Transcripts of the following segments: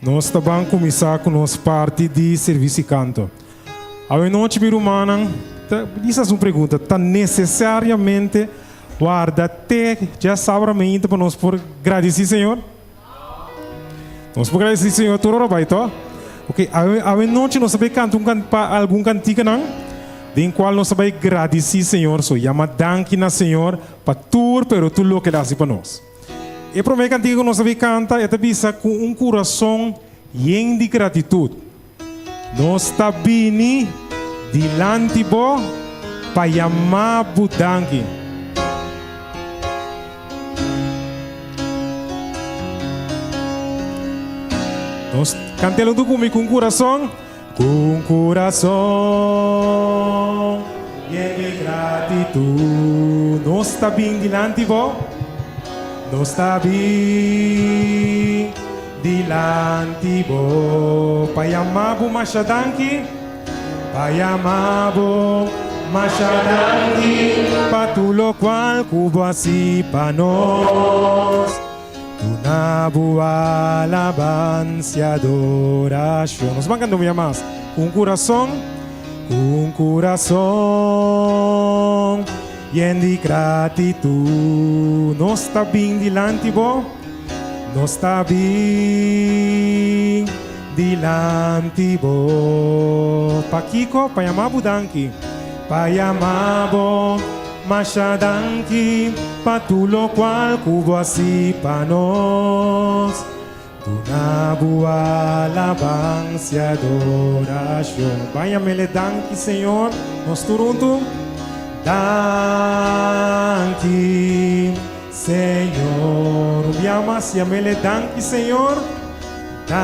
Nos ta ban kuminsá ku nos parti di servisi kanto. Awe nochi mi rumannan ta bisa un pregunta, ta nesesariamente warda te djasabra mainta pa nos por gradisí Señor? Nos por gradisí Señor tur ora bai to? Ok, awe awe nochi nos ta bai kanta un kan pa algun kantikanan den kual nos ta bai gradisí Señor. So yama danki na Señor pa tur pero tur loke el a hasi pa nos. E promé kantika ku nos ta bai kanta e ta bisa ku un kurason yen di gratitut. Nos ta bini dilanti bo pa yama bo danki. Nos kant'el huntu ku mi ku un kurason. Ku un kurason yen di gratitut. Nos ta bin dilanti bo. Nos ta bin dilanti bo. Pa yama bo masha danki. Pa yama bo masha danki. Pa tur lokual ku bo hasi pa nos. Duna bo alabansia, adorashon. Nos ban kanta un bia mas. Ku un kurason, ku un kurason yen di gratitut. Nos ta bin dilanti bo, nos ta bin dilanti bo. Pakiko? Pa yama bo danki. Pa yama bo. Masha danki pa tur lokual ku bo hasi pa nos. Duna bo alabansia adorashon. Ban yam'El e danki Señor, nos tur huntu. Danki Señor. Un bia mas yam'El e danki Señor. Danki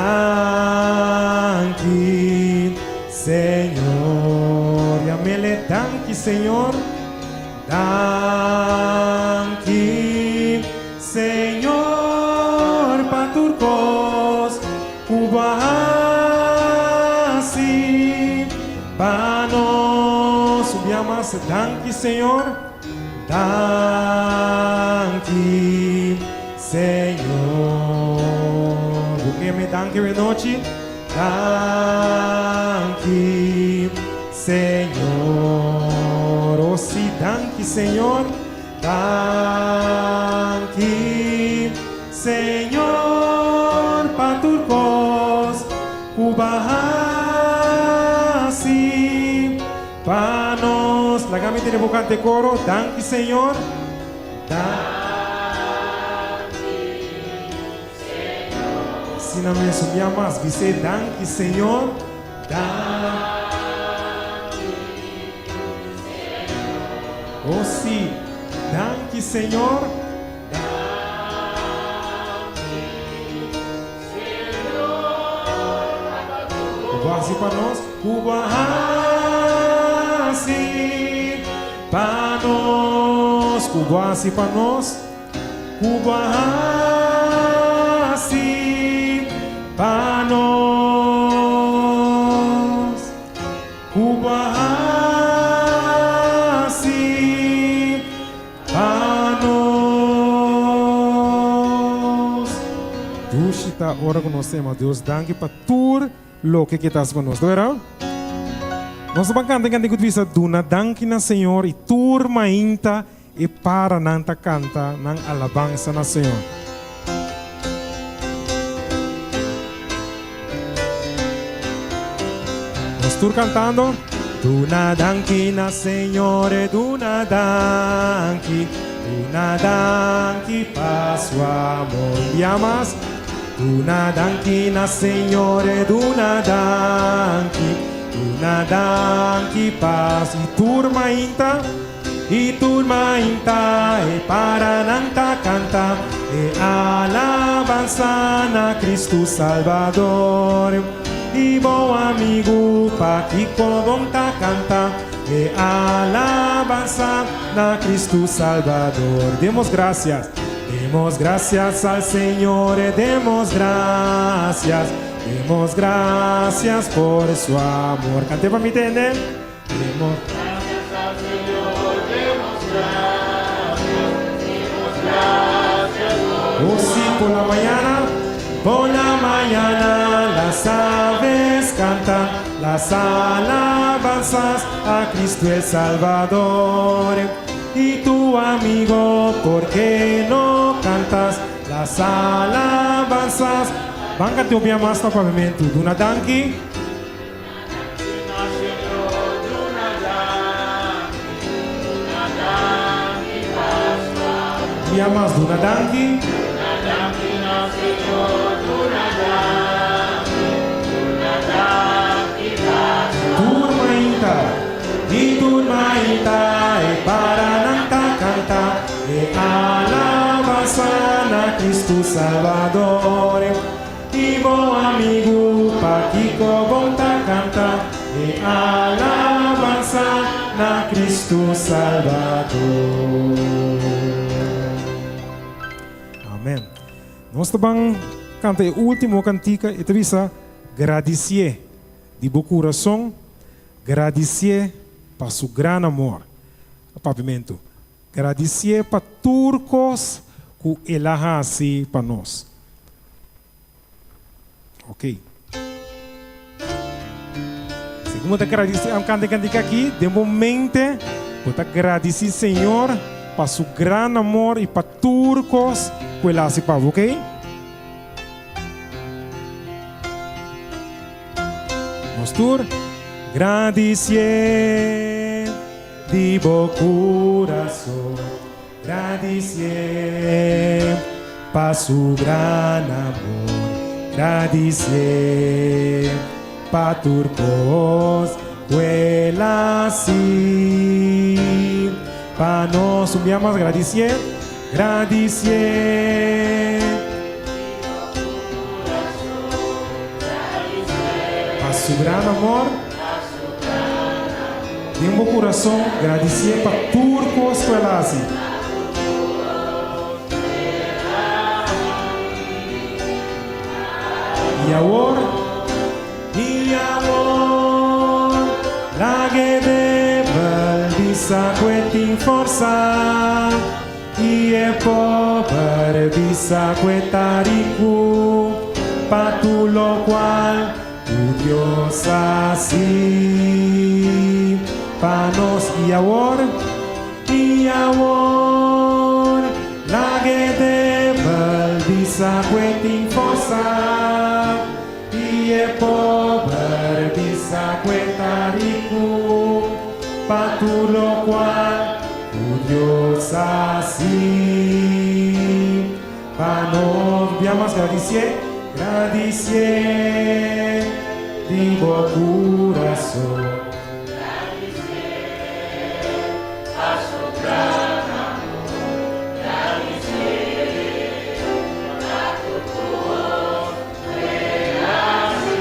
Señor. Yam'El e danki Señor. Danki Señor pa tur kos ku bo a hasi pa nos. Un bia mas, danki Señor. Danki Señor. Bo ke mi danki awe nochi? Danki Señor. Oh sí, danki Señor. Danki Señor pa tur kos ku bo a hasi pa nos. Laga mi tene bo kanta e koro. Danki Señor. Danki Señor. Asina mes un bia mas bis'é danki Señor. Danki Señor. Oh sí, danki Señor. Danki Señor pa tur. Ku bo a hasi pa nos, ku bo a hasi pa nos, ku bo a hasi pa nos. Ku bo a hasi pa nos? Ku bo a hasi pa nos? Dushi ta ora ku nos tema Dios danki pa tur loke ke ta hasi pa nos. Ta wera? Nos ta ban kanta e kanti ku ta bisa duna danki na Señor i tur mainta E paranan ta kanta nan alabansa na Señor. Nos tur kantando. Duna danki na Señor, e duna danki, duna danki pa su amor. Un bia mas. Duna danki na Señor, e duna danki, duna danki pa su. I tur mainta. I tur mainta e paranan ta kanta e alabansa na Kristu Salbador. I bo amigu pakiko bon ta kanta e alabansa na Kristu Salbador. Demos grasias, demos grasias al Señor, demos grasias, demos grasias por su amor. Kant'e pa mi tende. Demos gracias al Señor, demos gracias, demos gracias por Oh sí, por la mañana. Por la mañana las aves cantan las alabanzas a Cristo el Salvador. Y tu amigo, ¿por qué no cantas las alabanzas? Ban canta un bia mas na papiamento. Duna danki. Bia mas duna danki. Tur mainta i tur mainta e paranan ta canta e alabansa na Cristo Salvador. I bo amigu, pakiko bon ta kanta e alabansa na Kristu Salbador? Amen. Nos ta ban kanta e ultimo kantika, e ta bisa, Gradisié di bo kurason, gradisié pa su gran amor. Papimentu, Gradisié pa tur kos ku el a hasi pa nos. Ok. Segun bo ta gradisí, am kanta e kantika aki, den bo mente bo ta gradisí Señor pa su gran amor i pa tur kos ku el a hasi pa bo, ok? Nos tur gradisié. Di bo kurason gradisié pa su gran amor, gradisié pa tur kos ku el hasi pa nos. Un bia mas, gradisié, gradisié. Pa su gran amor. Den bo kurason gradisié pa tur kos ku el hasi. I awor, i awor, laga e debel bisa ku e tin forsa, i e pober bisa ku e ta riku, pa tur lokual Ku Dios hasi pa nos i awor, i awor laga e debel bisa ku e tin forsa i e pober bisa ku e ta riku pa tur lokual ku Dios hasi Pa nos bia mas gradisié, gradisié di bo kurason. Gradisié pa su gran amor, gradisié pa tur kos ku el hasi.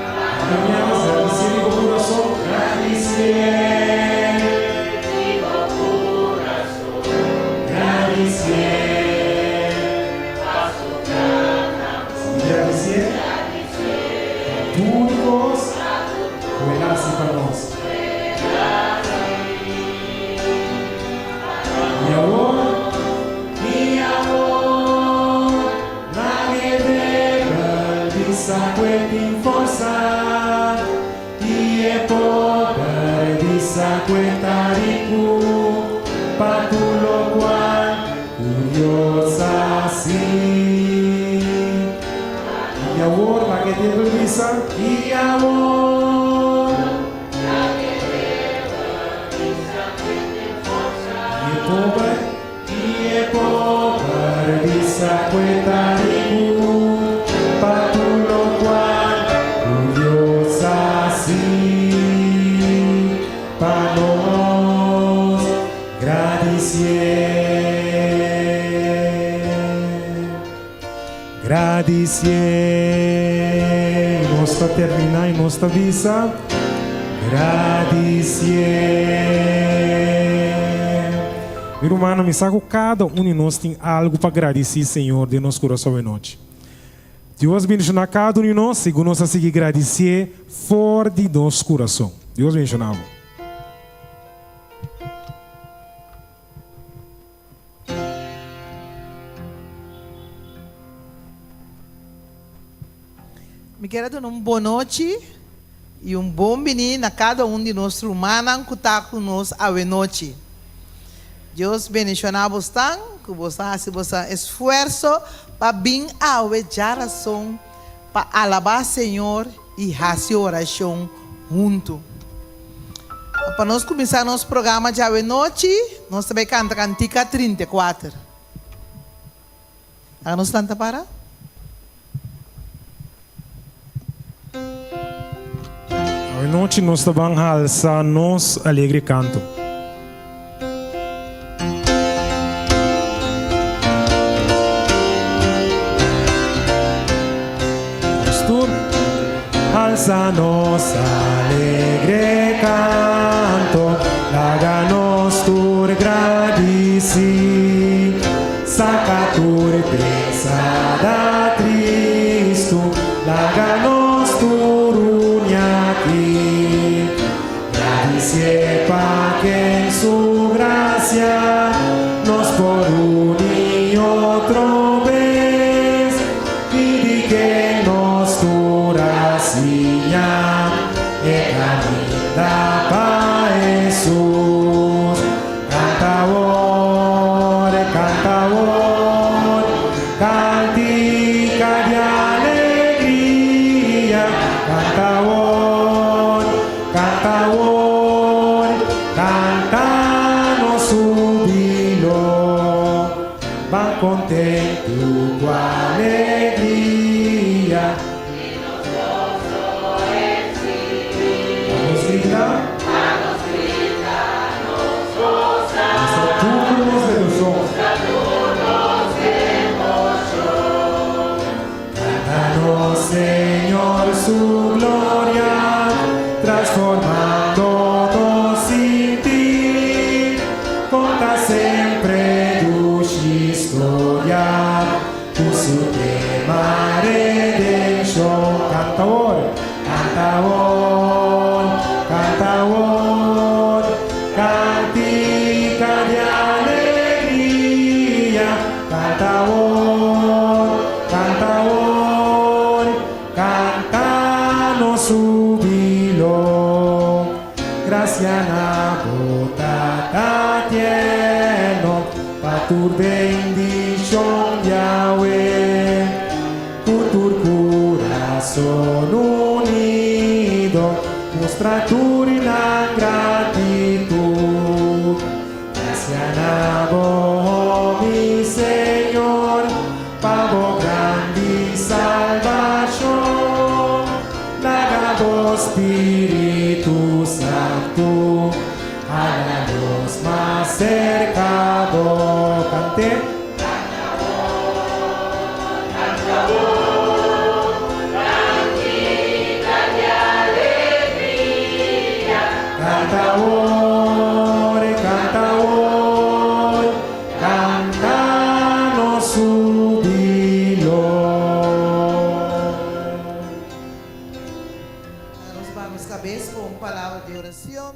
Pa bia mas gradisié di bo kurason, gradisié di bo kurason. Gradisié pa tur kos ku el hasi pa nos. I awor, i awor, laga e debel bisa ku e tin forsa, I e pober bisa ku e ta riku pa tur lokual ku Dios hasi. I awor laga e debel bisa. I awor Laga e debel bisa ku e tin forsa. I e pober. I e pober bisa ku e ta riku pa tur lokual ku Dios hasi pa nos. Gradisié, gradisié. Nos ta terminá i nos ta bisa, Gradisié. Mi rumannan, mi sa ku kada un di nos tin algu pa gradisí Señor den nos kurason e nochi. Dios bendishoná kada un di nos segun nos a sigui gradisié for di nos kurason. Dios bendishoná bo. Mi kier a duna un bonochi y un bon bini na cada un di nos rumannan cu ta cu nos awenochi. Dios bendiciona bosnan cu bos a haci boso esfuerso pa bin awe djarason pa alaba Señor y haci oracion hunto. Pa nos cuminsa nos programa djawenochi nos ta bay canta cantica 34. Laga nos lanta para. Awe nochi nos ta ban halsa nos alegre kanto. Nos tur halsa nos alegre kanto, laga nos tur gradisí. Saca tur pensada tristu, laga nos tur uni aki. Gradicié pa ken su gracia nos por uni otro bes, i di ken nos tur a siña e caminda pa Hesus. Canta awor, canta awor, cantica di alegria. Canta awor, canta awor, canta nos hubilo. Ban contentu cu alegria. Nos grita. Mustra tur nos devoshon. Canta nos Señor su gloria, transformando nos sintir. Conta sempre dushi historia. Ku su tema redenshon. Kanta awor, kanta awor, kanta awor, kantika di alegria. Kanta awor, kanta awor, kanta nos hubilo. Gracia na bo Tata tierno pa tur bendicion Yahweh. Cu tur curason unido mustra tur nan gratitud. Gracia na bo, mi Señor, pa bo grandi salbacion. Laga bo Spiritu Santu hala nos mas serka bo. Kant'é. Kanta awor, kanta awor, kanta nos hubilo. Nos baha nos cabes pa un palabra di oracion.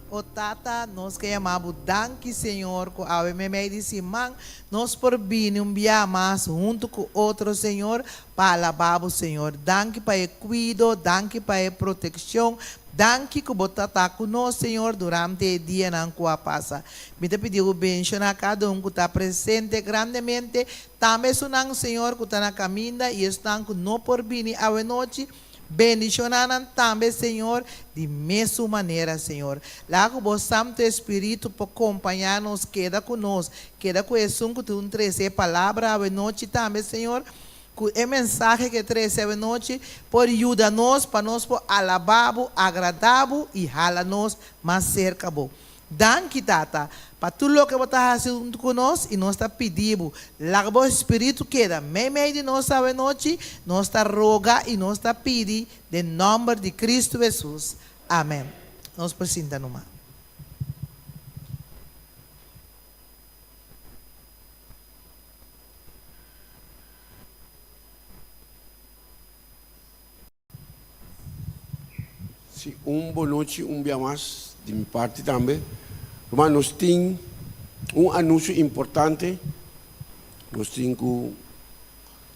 O Tata, nos ke yama Bo danki, Señor, cu awe meimei di siman nos por bini un bia mas hunto cu otro, Señor, pa alaba Bo, Señor. Danki pa e cuido, danki pa e proteccion, danki cu Bo ta ta cu nos, Señor, durante e dianan cu a pasa. Mi ta pidi Bo benciona cada un cu ta presente grandemente, Tambe esunnan, Señor, ku ta na kaminda i esnan ku no por bini awenochi, bendishoná nan tambe, Señor, di mesun manera, Señor. Laga ku Bo Santu Espíritu por kompañá nos, keda ku nos, keda ku esun ku tin trese e palabra awenochi tambe, Señor, ku e mensahe ku e trese awenochi por yuda nos pa nos por alabá Bo, agradá Bo i hala nos mas serka Bo. Danki, Tata, pa tur loke bo ta hasi huntu ku nos, i nos ta pidi bo, laga bo Spiritu keda meimei di nos awenochi, nos ta roga i nos ta pidi den nòmber di Kristu Hesus. Amèn. Nos por sinta numa. Si, un bonochi un bia mas di mi parti tambe. Ruman, nos tin un anuncio importante. Nos tin cu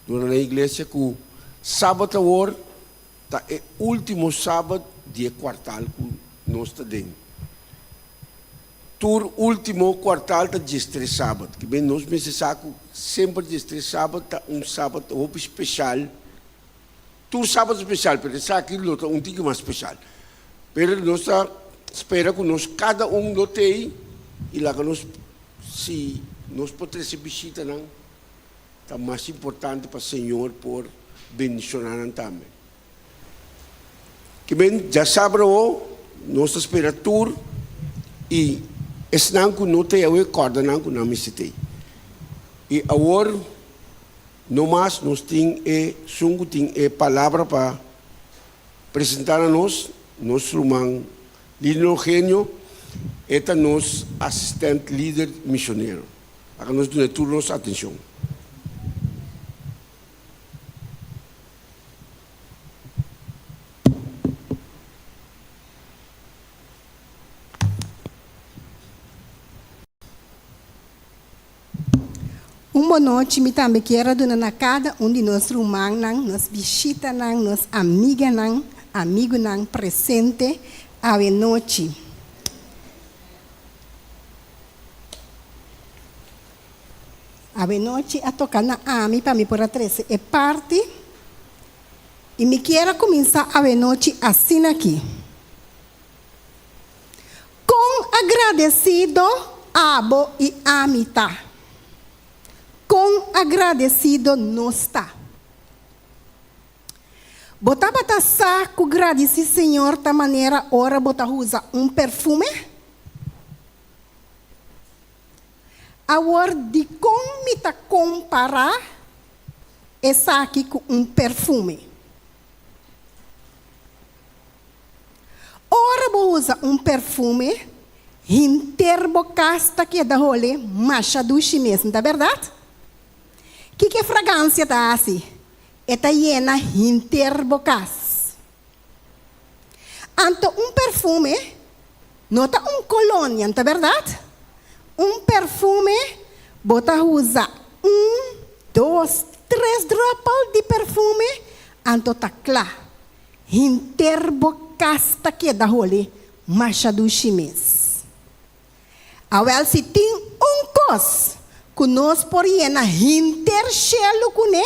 duna na iglesia cu sabat awor. ta e último sabat di e kuartal ku nos ta den. Tur último kuartal ta diestres sabat. Ke ben nos mester sa ku semper diestres sabat ta un sabat hopi speshal. Tur sabat ta speshal, pero esaki lo ta un tiki mas speshal. Pero nos ta spera ku nos kada un lo t'ei i laga nos si nos por trese bishitanan ta mas importante pa Señor por bendishoná nan tambe. Ke men djasabra awo nos ta spera tur i esnan ku no t'ei awe kòrda nan ku nan mester t'ei. I awor no mas nos tin e sun ku tin e palabra pa presentá na nos, nos ruman Lino Eugenio, e ta nos asistent lider misionero. Laga nos duna tur nos atenshon. Un bonochi mi tambe kier a duna na kada un di nos rumannan, nos bishitanan, nos amiganan, amigunan presente awe nochi. Awe nochi a toka na ami pa mi por a trese e parti i mi kier a kuminsá awe nochi asina aki. Kon agradesido abo i ami ta? Kon agradesido nos ta? Bo tabata sa ku gradisí Señor ta manera ora bo ta usa un perfume? Awor dikon mi ta kompará esaki ku un perfume? Ora bo usa un perfume, henter bo kas ta keda hole masha dushi mes, no ta bèrdat? Kiko e fragansia ta hasi? E ta yena henter bo kas. Anto un perfume no ta un kolonia, no ta bèrdat? Un perfume bo ta usa un, dos, tres dròpel di perfume, anto ta kla. Henter bo kas ta keda hole masha dushi mes. Awèl si tin un kos ku nos por yena henter shelu kuné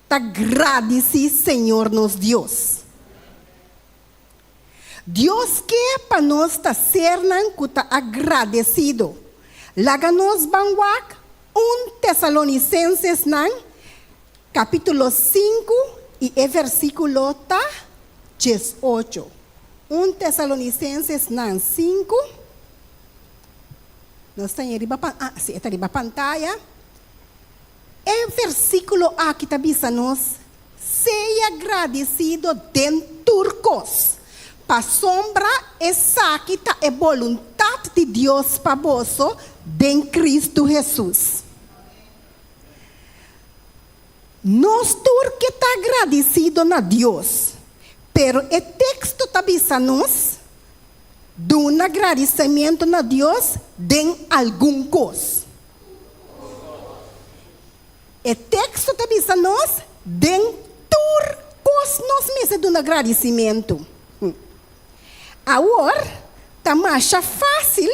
ta gradisí Señor nos Dios. Dios ke pa nos ta sernan ku ta agradesido. Laga nos ban wak un Tesalonisenses-nan kapítulo sinku i e versíkulo ta diesocho. Un Tesalonisenses-nan sinku. Nos ta riba pan, ah, sí, e ta riba pantaya. E versíkulo aki ta bisa nos, Sea gradisido den tur kos, pasobra esaki ta e boluntat di Dios pa boso den Kristu Hesus. Nos tur ke ta gradisido na Dios, pero e teksto ta bisa nos, Duna gradisimentu na Dios den algun kos. E teksto ta bisa nos, Den tur kos nos mester duna gradisimentu. Awor, ta masha fásil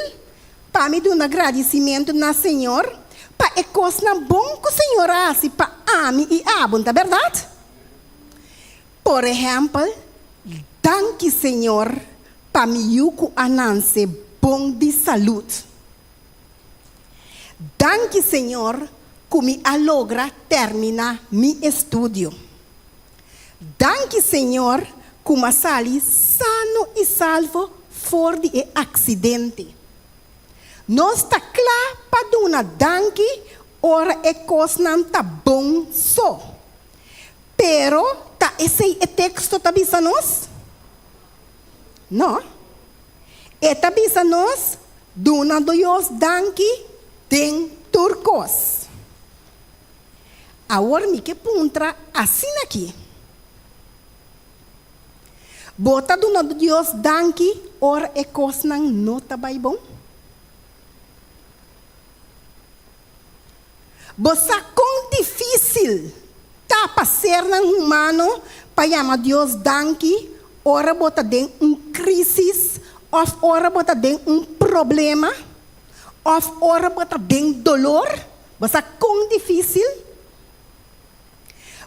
pa mi duna gradisimentu na Señor pa e kosnan bon ku Señor a hasi pa ami i abo, no ta bèrdat? Por ehèmpel, danki Señor pa mi yu ku a nanse bon di salud. Danki Señor ku mi a logra terminá mi estudio. Danki Señor ku m'a sali sano i salvo for di e aksidente. Nos ta kla pa duna danki ora e kosnan ta bon so. Pero ta esei e teksto ta bisa nos? No. E ta bisa nos duna Dios danki den tur kos. Awor mi ke puntra asina aki, Bo ta duna Dios danki ora e kosnan no ta bai bon? Bo sa kon difísil ta pa sernan humano. pa yama Dios danki ora bo ta den un krísis òf ora bo ta den un problema òf ora bo ta den dolor? Bo sa kon difísil?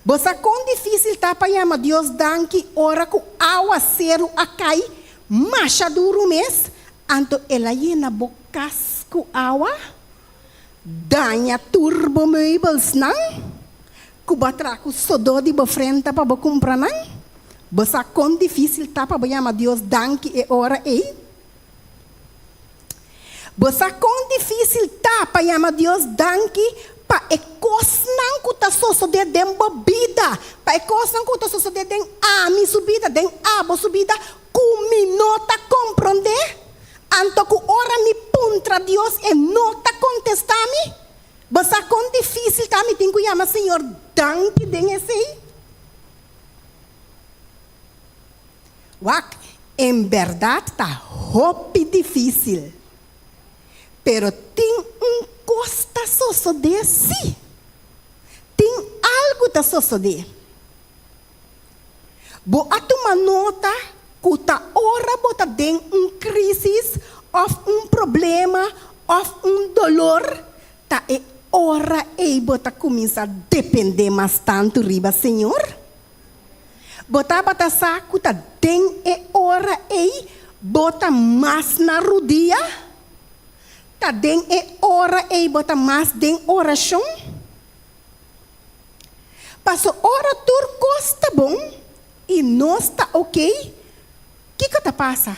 Bo sa kon difísil ta pa yama Dios danki ora ku awaseru a kai masha duru mes, anto el a yena bo kas ku awa, daña tur bo meubelsnan ku bo a traha ku sodó di bo frenta pa bo kumpra nan? Bo sa kon difísil ta pa bo yama Dios danki e ora ei? Bo sa kon difísil ta pa yama Dios danki pa e kosnan ku ta sosodé den bo bida, pa e kosnan ku ta sosodé den ami su bida, den abo su bida, ku mi no ta komprondé? Anto ku ora mi puntra Dios e no ta kontestá mi? Bo sa kon difísil ta mi tin ku yama Señor danki den esei? Wak, en bèrdat ta hopi difísil. Pero tin un kos ta sosodé sí. Tin algu ta sosodé. Bo a tuma nota ku ta ora bo ta den un krísis òf un problema òf un dolor, ta e ora ei bo ta kuminsá dependé mas tantu riba Señor? Bo tabata sa ku ta den e ora ei bo ta mas na rudia? Ta den e ora ei bo ta mas den orashon? Paso ora tur kos ta bon i nos ta okey, kiko ta pasa?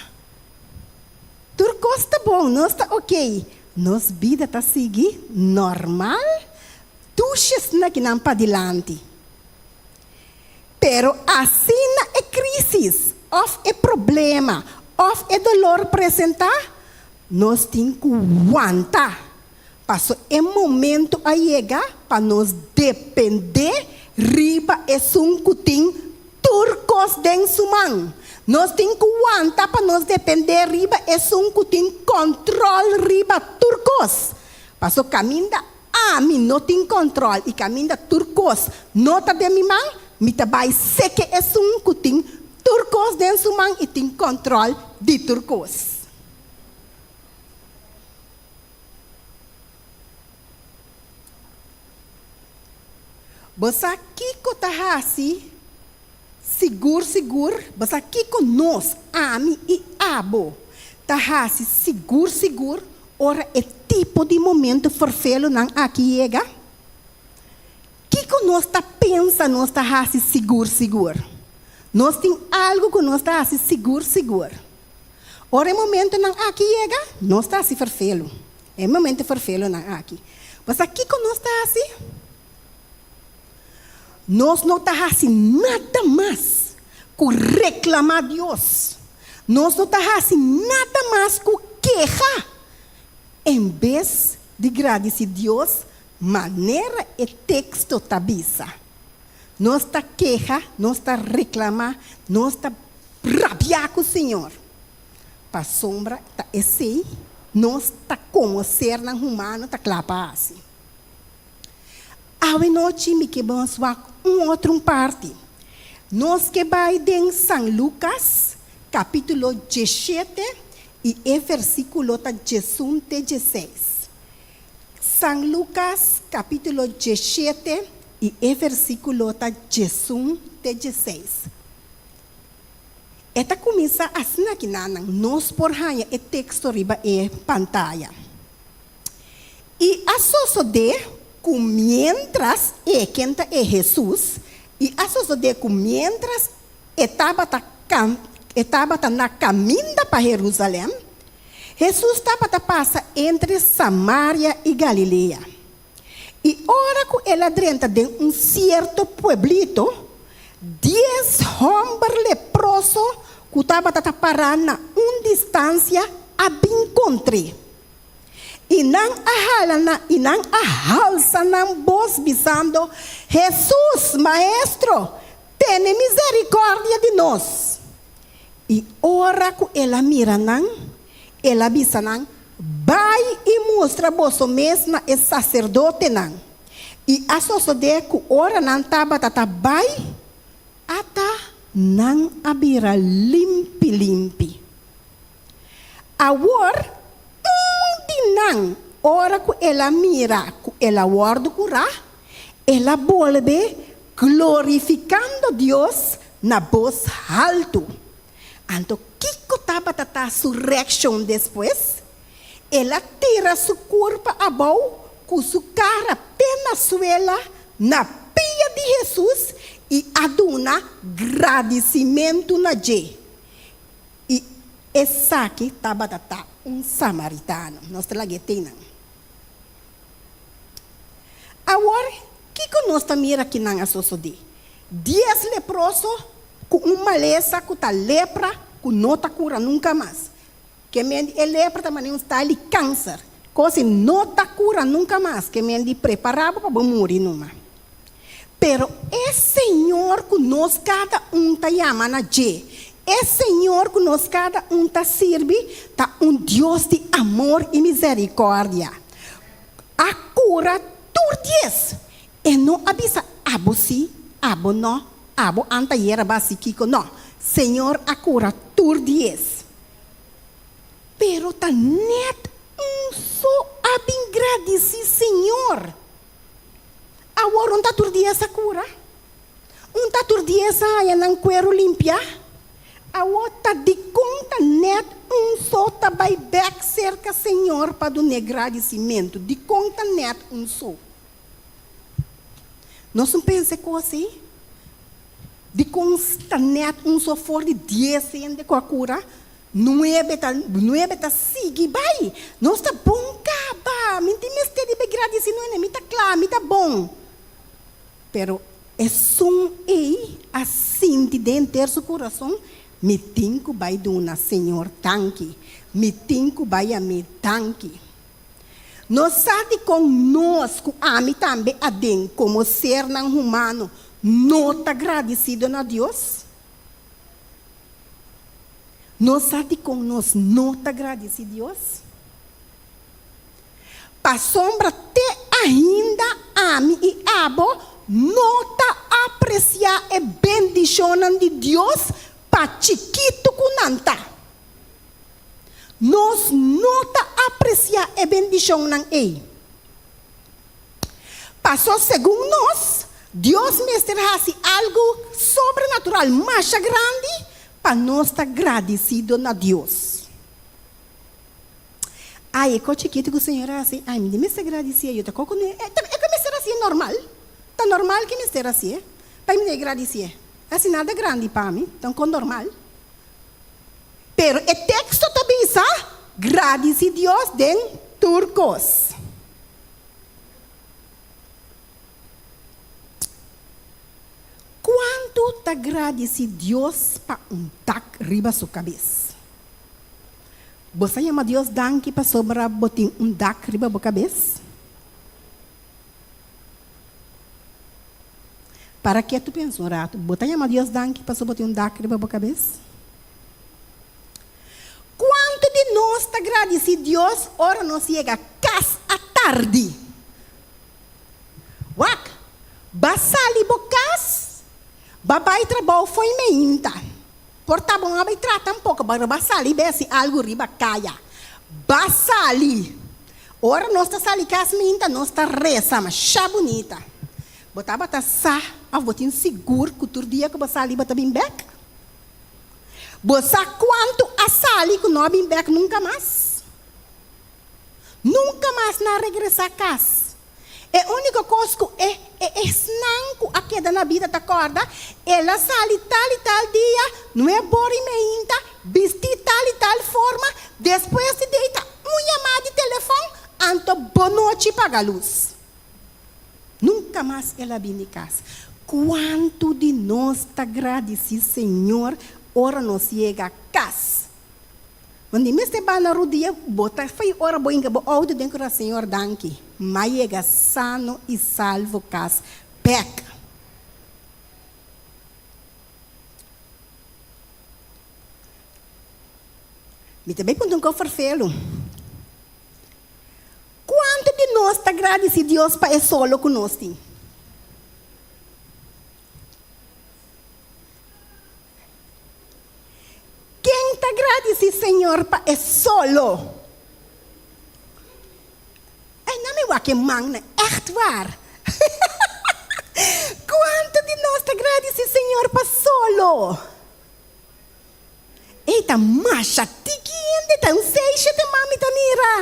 Tur kos ta bon, nos ta okey, nos bida ta sigui normal, Tushes na kinan padilanti. Pero asina e crisis of e problema of e dolor presenta, nos tin cu wanta, paso e momento a yega pa nos depende riba esun cu tin tur cos den su man. Nos tin cu wanta pa nos depende riba esun cu tin control riba tur cos, paso caminda Ami no tin kòntròl i kaminda tur kos no ta den mi man, mi ta bai seke esun ku tin tur kos den su man i tin kòntròl di tur kos. Bo sa kiko ta hasi sigur sigur? Bo sa kiko nos, ami i abo, ta hasi sigur sigur Ora e tipo di momento ferfelonan aki yega, kiko nos ta pensa nos ta hasi sigur sigur? Nos tin algu ku nos ta hasi sigur sigur. Ora e momentonan aki yega, nos ta hasi ferfelo. E momento ferfelonan aki. Pasobra kiko nos ta hasi? Nos no ta hasi nada mas ku reklamá Dios. Nos no ta hasi nada mas ku keha. En bes di gradisí Dios manera e teksto ta bisa, nos ta keha, nos ta reklamá, nos ta rabiá ku Señor. Pasobra ta esei nos ta komo sernan humano ta kla pa hasi. Awe nochi mi ke bos wak un otro un parti. Nos ke bai den San Lukas kapitulo djeshete i e versikulo ta djesun te djeseis. San Lukas kapitulo djeshete i e versikulo ta djesun te djeseis. E ta kuminsá asina aki nan nos por haña e teksto riba e pantaya. I a sosodé ku miéntras e, ken ta e Hesus, i a sosodé ku miéntras e tabata e tabata na kaminda pa Herusalèm, Hesus tabata pasa entre Samaria i Galilea. I ora ku el a drenta den un sierto pueblito, dies hòmber leproso ku tabata ta pará na un distansia a bin kontr'é. I nan a hala na, i nan a halsa nan bos, bisando, Hesus, Maestro, tene miserikòrdia di nos! I ora ku el a mira nan, el a bisa nan, Bai i mustra boso mes na e saserdotenan. I a sosodé ku ora nan tabata ta bai, ata. Nan a bira limpi limpi. Awor, un di nan, ora ku el a mira ku el a wòrdu kurá, el a bolbe glorifikando Dios na bos haltu. Anto kiko tabata ta su reakshon despues? El a tira su kurpa abou ku su kara te na suela na pia di Hesus i a duna gradisimentu na dje. I esaki tabata ta un samaritano. Nos ta laga e teinan. Awor, kiko nos ta mira ki nan a sosodé? Dies leproso ku un malesa ku ta lepra ku no ta kura nunka mas. Ke men di e lepra ta manera un style di kanser. Kos i no ta kura nunka mas. Ke men di prepará bo pa bo muri numa. Pero e Señor ku nos kada un ta yama na dje, e Señor ku nos kada un ta sirbi, ta un Dios di amor i miserikòrdia. A kura tur dies. E no a bisa abo sí, abo no, abo antayera ba hasi kiko. No, Señor a kura tur dies. Pero ta nèt un so a bin gradisí Señor. Awor un ta tur dia sa kura? Un ta tur dia sa haña nan kueru limpiá? Awor ta dikon ta nèt un so ta bai bèk serka Señor pa dun'é gradisimentu? Dikon ta nèt un so? Nos no pensa e kos ei? Dikon ta nèt un so for di dies hende ku a kura? Nuebe ta nuebe ta sigui bai. Nos ta bon kaba. Mi tin mester di be gradisi no ene. Mi ta kla, mi ta bon. Pero esun ei a sinti den henter su kurason, Mi tin ku bai duna Señor danki. Mi tin ku bai yam'é danki. Nos sa dikon nos, ku ami tambe aden, komo sernan humano, no ta gradisido na Dios? Nos sa dikon nos no ta gradisí Dios? Pasobra te ainda ami i abo no ta apresiá e bendishonnan di Dios pa chikitu ku nan ta. Nos no ta apresiá e bendishonnan ei. Pasó segun nos, Dios mester hasi algu sobrenatural masha grandi pa nos ta gradisido na Dios. Ai, e kos chikitu ku Señor a hasi, ai, mi di mester gradisié, yo ta koko nu, e ku mester hasié normal, ta normal ku mester hasié, pa mi no gradisié, hasi nada grandi pa mi, ta un kos normal. Pero e teksto ta bisa, Gradisi Dios den tur kos. Kuantu ta gradisi Dios pa un dak riba su kabes? Bo sa yama Dios danki pasobra bo tin un dak riba bo kabes? Para ke tu pensa un ratu? Bo ta yama Dios danki pasobra bo tin un dak riba bo kabes? Kuantu di nos ta gradisí Dios ora nos yega kas atardi? Wak, ba sali bo kas, ba bai trabou fo'i meinta. Por ta bo no a bai traha tampoko, pero ba sali bai hasi algu riba kaya. Ba sali! Ora nos ta sali kas meinta, nos ta resa masha bunita. Bo tabata sa òf bo tin sigur ku tur dia ku bo sali bo ta bin bèk? Bo sa kuantu a sali ku no a bin bèk nunka mas? Nunka mas nan a regresá kas. E úniko kos ku e e esnan ku a keda na bida ta kòrda, el a sali tal i tal dia, nuebor i meinta, bistí tal i tal forma, despues di deita un yamá di telefòn, anto bonochi paga lus. Nunka mas el a bini kas. Kuantu di nos ta gradisí Señor ora nos yega kas? Bo ni mester ba na rudia, bo ta fai ora bo hinka bo outo den kura Señor danki, m'a yega sano i salvo kas bek. Mi ta bai punta un kos ferfelu. Kuantu di nos ta gradisí Dios pa e solo ku nos tin? Señor pa e solo? Ey, nan mi wak e man nan, echt waar. Kuantu di nos ta gradisí Señor pa solo? Ey, ta masha tiki hende, ta un seis, shete man mi ta mira.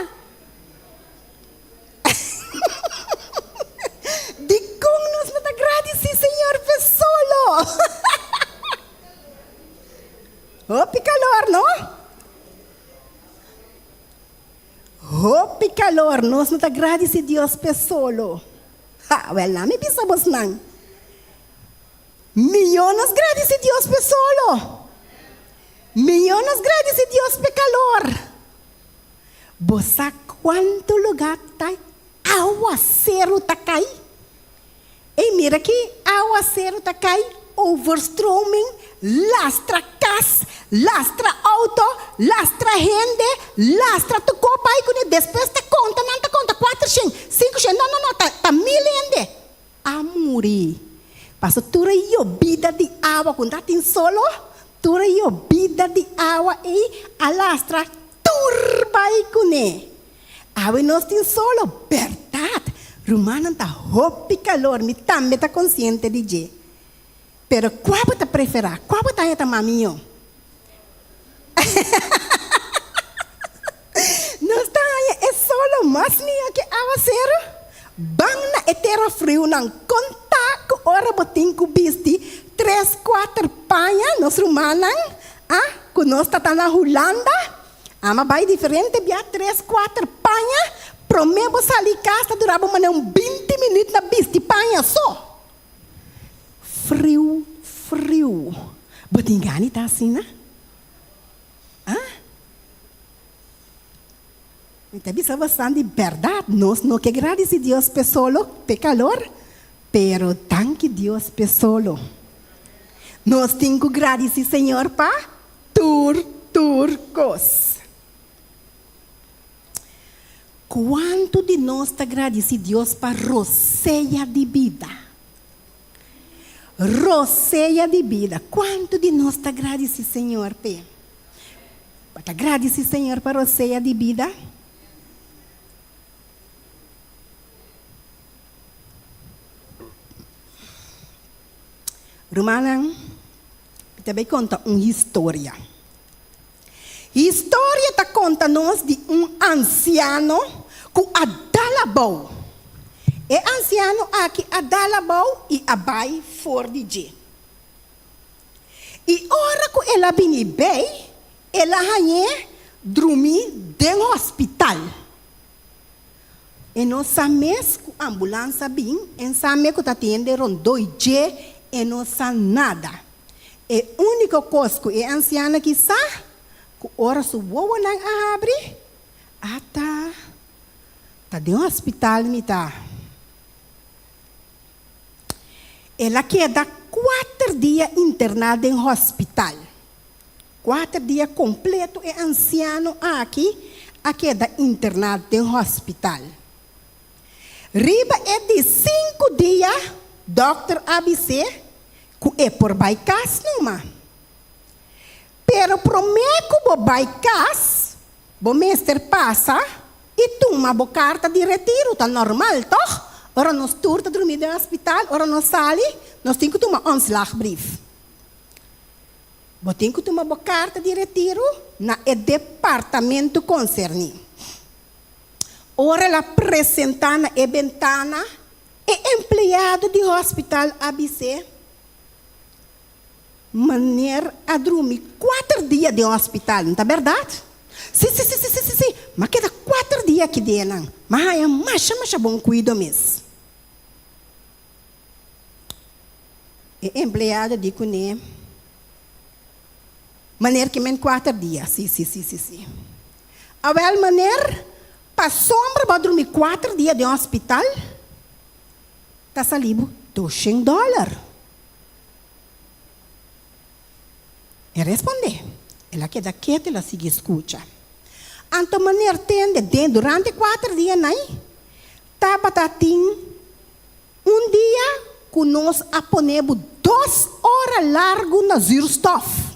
Dikon nos no ta gradisí Señor p'e solo? Hopi kalor, no? Hopi kalor, nos no ta gradisí Dios p'e solo. Ha, wèl, nan mi bisa bosnan, mihó nos gradisí Dios p'e solo. Mihó nos gradisí Dios p'e kalor. Bo sa kuantu lugá ta awaseru ta kai? Ey, mira ki awaseru ta kai, overstroming, lastra kas, lastra outo, lastra hende, lastra tur kos bai kuné. Despues ta konta, nan ta konta kuatershen, sinkushen, no, no, no, ta ta mil hende a muri. Pasobra tur e yobida di awa ku ta tin solo, tur e yobida di awa ey a lastra Tur bai kuné. Awe nos tin solo, bèrdat. Rumannan ta hopi kalor, mi tambe ta konsiente di dje. Pero kua bo ta preferá? Kua bo ta haña ta mas mihó? Nos ta haña e solo mas mihó ke awaseru. Ban na e tera friunan, konta ku ora bo tin ku bisti tres kuater paña, nos rumannan, a ku nos ta ta na Hulanda, ama bai diferente bia tres kuater paña, promé bo sali kas ta dura bo manera un binti minüt na bisti paña so. Friu, friu. Bo tin gana di ta asina? A? Mi ta bisa bosnan di bèrdat, nos no ke gradisí Dios p'e solo, p'e kalor, pero danki Dios p'e solo. Nos tin ku gradisí Señor pa tur tur kos. Kuantu di nos ta gradisí Dios pa rosea di bida? Rosea di bida. Kuantu di nos ta gradisí Señor p'e? Bo ta gradisí Señor pa rosea di bida? Rumannan, mi ta bai konta un historia. Historia ta konta nos di un ansiano ku a dal abou. E ansiano aki a dal abou i a bai for di dje. I ora ku el a bini bei, el a hañ'é drumí den hospital. E no sa mes ku ambulans a bin, e sa mes ku ta tende rondó i dje, e no sa nada. E úniko kos ku e ansiano aki sa, ku ora su wowonan a habri, Ata, ta den hospital mi ta. El a keda kuater dia interná den hospital. Kuater dia kompleto e ansiano aki a keda interná den hospital. Riba e di sinku dia dòkter a bis'é ku e por bai kas numa. Pero promé ku bo bai kas, Bo mester pasa i tuma bo karta di retiru, ta normal tòg? Ora nos tur ta drumí den hospital, ora nos sali, nos tin ku tuma ontslagbrief. Bo tin ku tuma bo karta di retiru na e departamentu konserní. Ora el a presentá na e bentana, e empleado di hospital a bis'é, Meneer a drumi kuater dia den hospital, no ta bèrdat? Si, si, si, si, si, si, si, m'a keda kuater dia aki den nan. M'a haña masha, masha bon kuido mes. E empleado di kuné, Meneer ke men kuater dia? Si, si, si, si, si. Awèl, meneer, pasobra bo a drumi kuater dia den hospital, ta sali bo doshen dòler. E respondé. El a keda ketu, el a sigui skucha. Anto meneer tende, den durante kuater dia nai, tabata tin un dia ku nos a pone bo dos ora largu na zuurstof.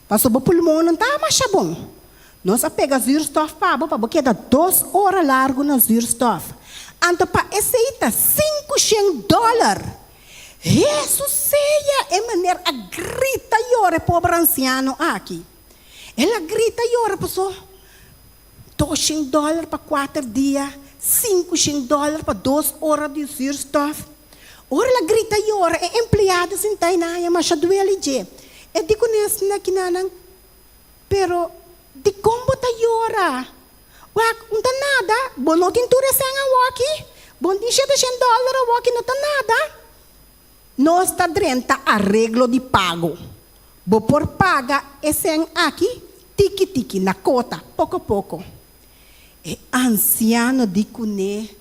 Paso bo pulmonnan ta masha bon. Nos a pega zuurstof pa bo pa bo keda dos ora largu na zuurstof. Anto pa esei ta 500 dòler. Hesus sea! E meneer a grita yora e pober ansiano aki. El a grita yora paso 200 dòler pa kuater dia, 500 dòler pa dos ora di zuurstof. Ora el a grita yora e empleado sinta ei na haña masha duel i dje. E di kuné asina kinanan, Pero dikon bo ta yora? Wak, un ta nada, bo no tin tur e sèn awoki, bo no tin 700 dòler awoki, no ta nada. Nos ta drenta areglo di pago. Bo por paga e sèn aki tiki tiki, na kota, poko poko. E ansiano di kuné,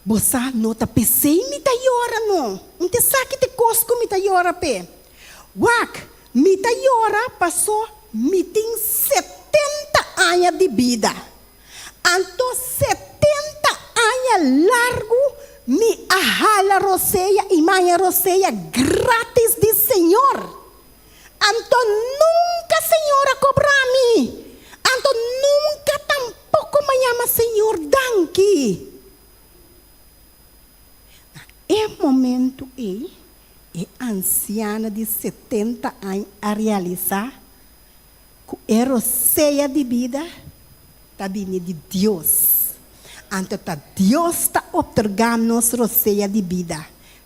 Bo sa, no ta p'esei mi ta yora, no. Un ta esaki ta e kos ku mi ta yora p'e. Wak, mi ta yora pasó mi tin 70 aña di bida. Anto 70 aña largu mi a hala rosea i maña rosea grátis di Señor. Anto nunka Señor a kobra mi. Anto nunka tampoko m'a yama Señor danki. Na e momentu ei, e ansiano di 70 aña a realisá ku e rosea di bida ta bini di Dios. Anto ta Dios ta otorgá nos rosea di bida.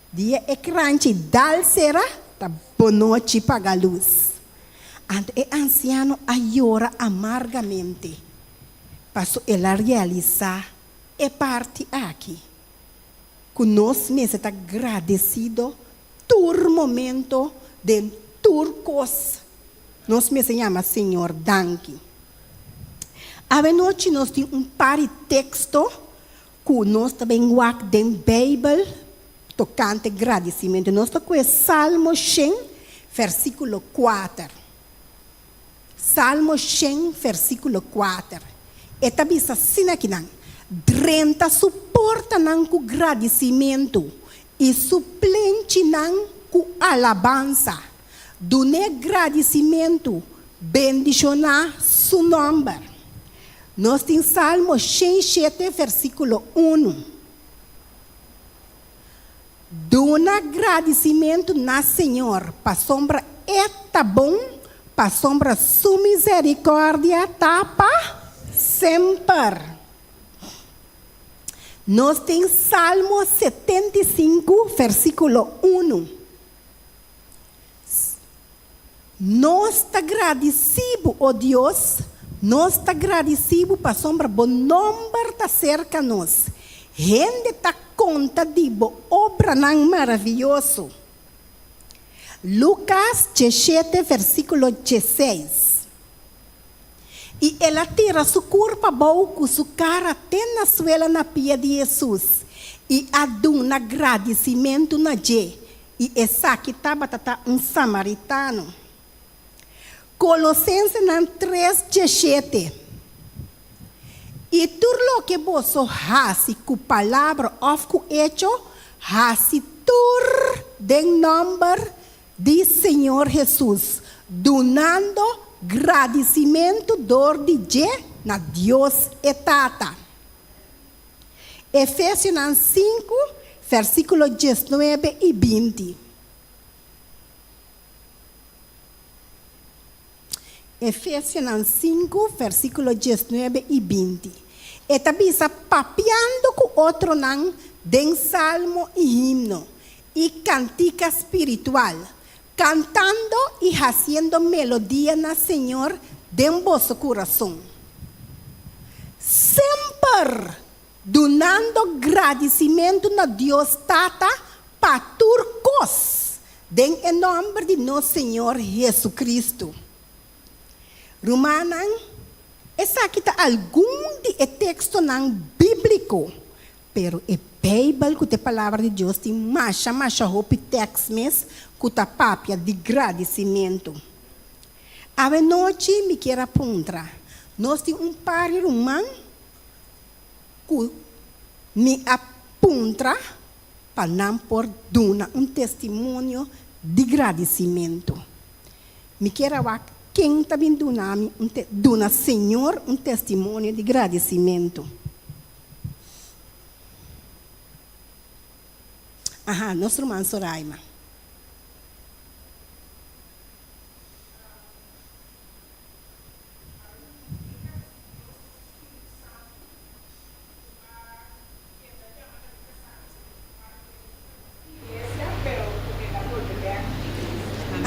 Dia e kranchi dal sera, ta bonochi paga lus. Anto e ansiano a yora amargamente, paso el a realisá e parti aki, ku nos mester ta gradesido tur momento den tur kos. Nos mester yama Señor danki. Awenochi nos tin un par di teksto ku nos ta bin wak den Beibel tokante gradisimentu. Nos ta kue Salmo 100, versíkulo 4. Salmo 100, versíkulo 4. E ta bisa asina akinan, Drenta su portanan ku gradisimentu i su plenchinan ku alabansa. Dun'é gradisimentu, bendishoná su nòmber. Nos tin Salmo 107, versíkulo 1. Duna gradisimentu na Señor, pasobra E ta bon, pasobra Su miserikòrdia ta pa semper. Nos tin Salmo 75, versíkulo 1. Nos ta gradisí bo, o Dios, nos ta gradisí bo pasobra bo nòmber ta serka nos. Hende ta konta di bo obranan maravioso. Lukas 17, versíkulo 16. I el a tira su kurpa abou ku su kara te na suela na pia di Hesus i a duna gradisimentu na dje. I esaki tabata ta un samaritano. Kolosensenan 3, 17. I tur loke boso hasi ku palabra òf ku echo, hasi tur den nòmber di Señor Hesus, dunando gradisimentu dor di dje na Dios e Tata. Efesionan 5, versíkulo 19 i 20. Efesionan 5, versíkulo 19 i 20. E ta bisa papiando ku otronan den salmo i himno i kantika spiritual, kantando i hasiendo melodia na Señor den boso kurason. Semper dunando gradisimentu na Dios Tata pa tur kos, den e nòmber di nos Señor Hesukristu. Rumannan, esaki ta algun di e tekstonan bíbliko, pero e Beibel ku ta e Palabra di Dios tin masha masha hopi tèks mes ku ta papia di gradisimentu. Awenochi mi kier a puntra, nos tin un par di ruman ku mi a puntra pa nan por duna un testimonio di gradisimentu. Mi kier a wak ken ta bin duna mi un te duna Señor un testimonio di gradisimentu. Aha, nos ruman Soraima.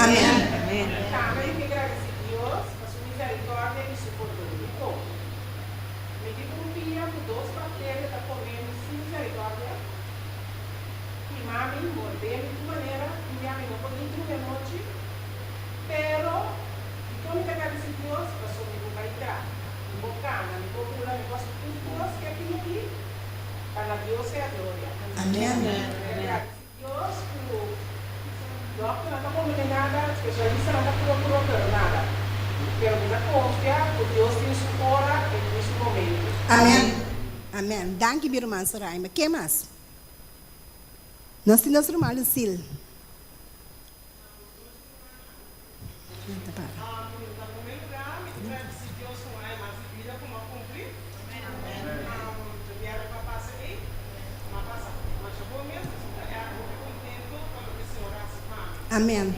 Amen. Amen. Amen. Amen. Danki mi ruman Soraima. Ken mas? Nos tin nos ruman Lucille. Amen.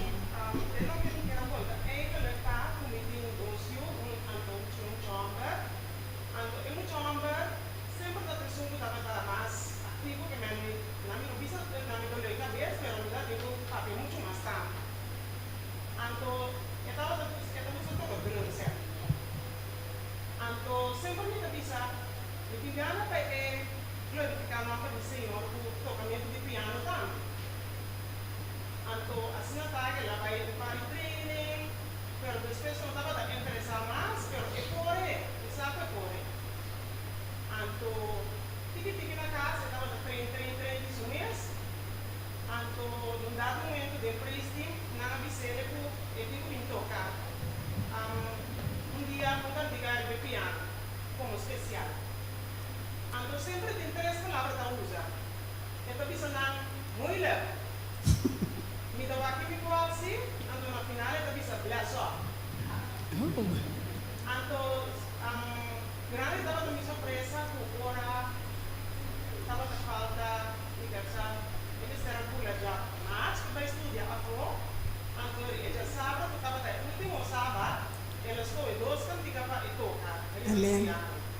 Amen.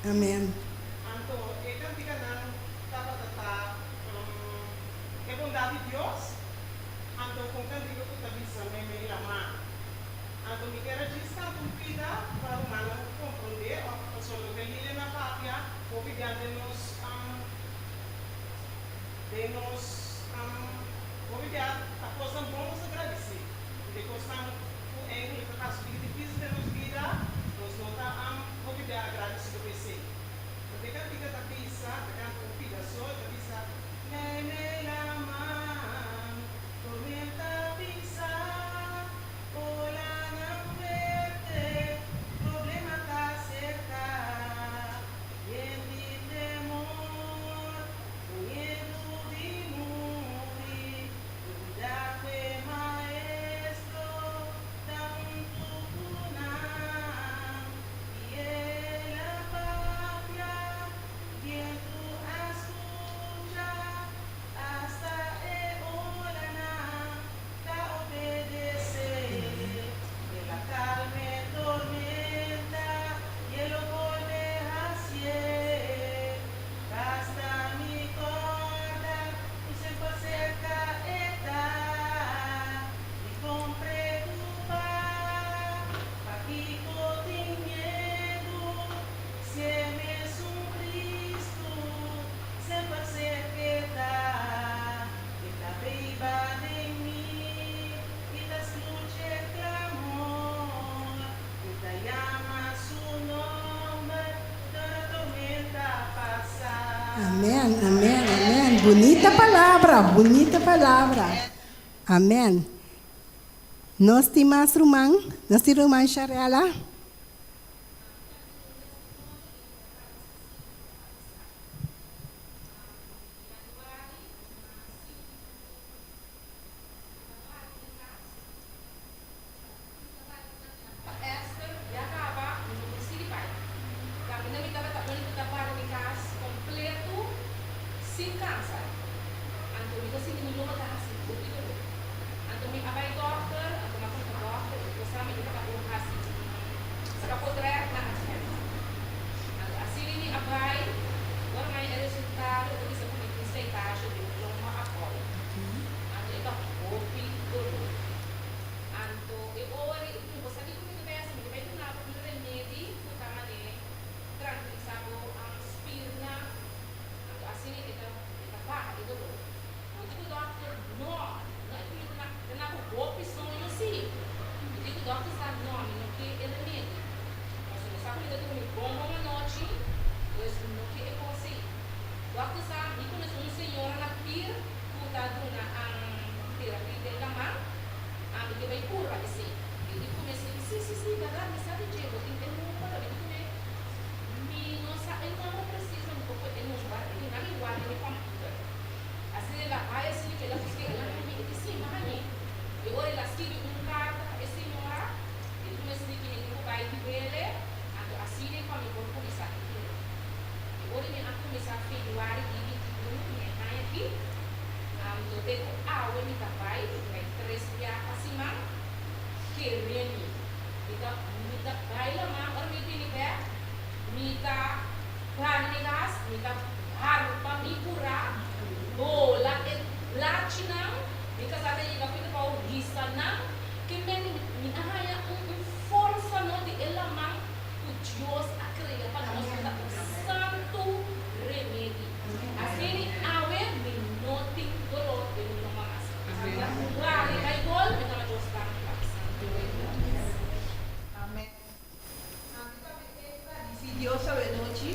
Amen. Amen, amen, amen. Bunita palabra, bunita palabra. Amen. Nos tin mas ruman? Nos tin ruman Sharela? Sin kansa. Anto mi ta sinti mi lomba ta hasi hopi doló. Anto mi a bai dòkter, anto mi a konta dòkter e kosa mi tabata por hasi saka potrèt na Advent. Anto asina mi a bai, ora mi haña e resultado e ta bisa ku mi tin slijtage den mi lomba abou. Anto e ta hopi doló. Anto e ora e di mi bo sa kiko mi ta bai hasi? Mi ta bai duna bo un remedi ku ta manera trankilisá bo spirnan. Anto asina e ta e ta baha e dolor. Mi di ku dòkter, No, no e ku mi ta ta na ku hopi soño si. Mi di ku dòkter sa, No, mi no ke e remedi. Pasobra mi sa ku mi ta durmi bon bon anochi, pues mi no ke e kos ei. Dòkter sa, mi konosé un señora na pir ku ta duna terapia den laman, ami ke bai purba esei. E di ku mi asina, Si, si, si, bèrdat, mi sa di dje, bo tin e number. Mi di ku mi, Mi no sa e nomber precies ma mi por pone e nomber e tin nan igual den mi computer. Asina el a bai asina cu el a busca el a haña e di si mi hañ'e. E ora el a scribi un carta pa e señora e di cume asina cu mi tin cu bai di wele anto asina e pa mi por cuminsa e cura. E ora mi a cuminsa februari di 21 mi e aña aki anto te cu awe mi ta bai mi ta bai tres bia pa siman kere mi. Mi ta mi ta bai laman ora mi bini bek, mi ta bani mi kas, mi ta harpa mi kurá, bola e blachinan, mi kasá ta yega fin ta bou hisa nan, ke men mi a haña un un forsa no di e laman ku Dios a krea pa nos ku ta un santu remedi. Asini awe mi no tin dolor den mi lomba mas. Mi ta wari bai gol, mi ta na Dios danki pa e santu remedi. Amen. Ami tambe ke gradisí Dios awe nochi.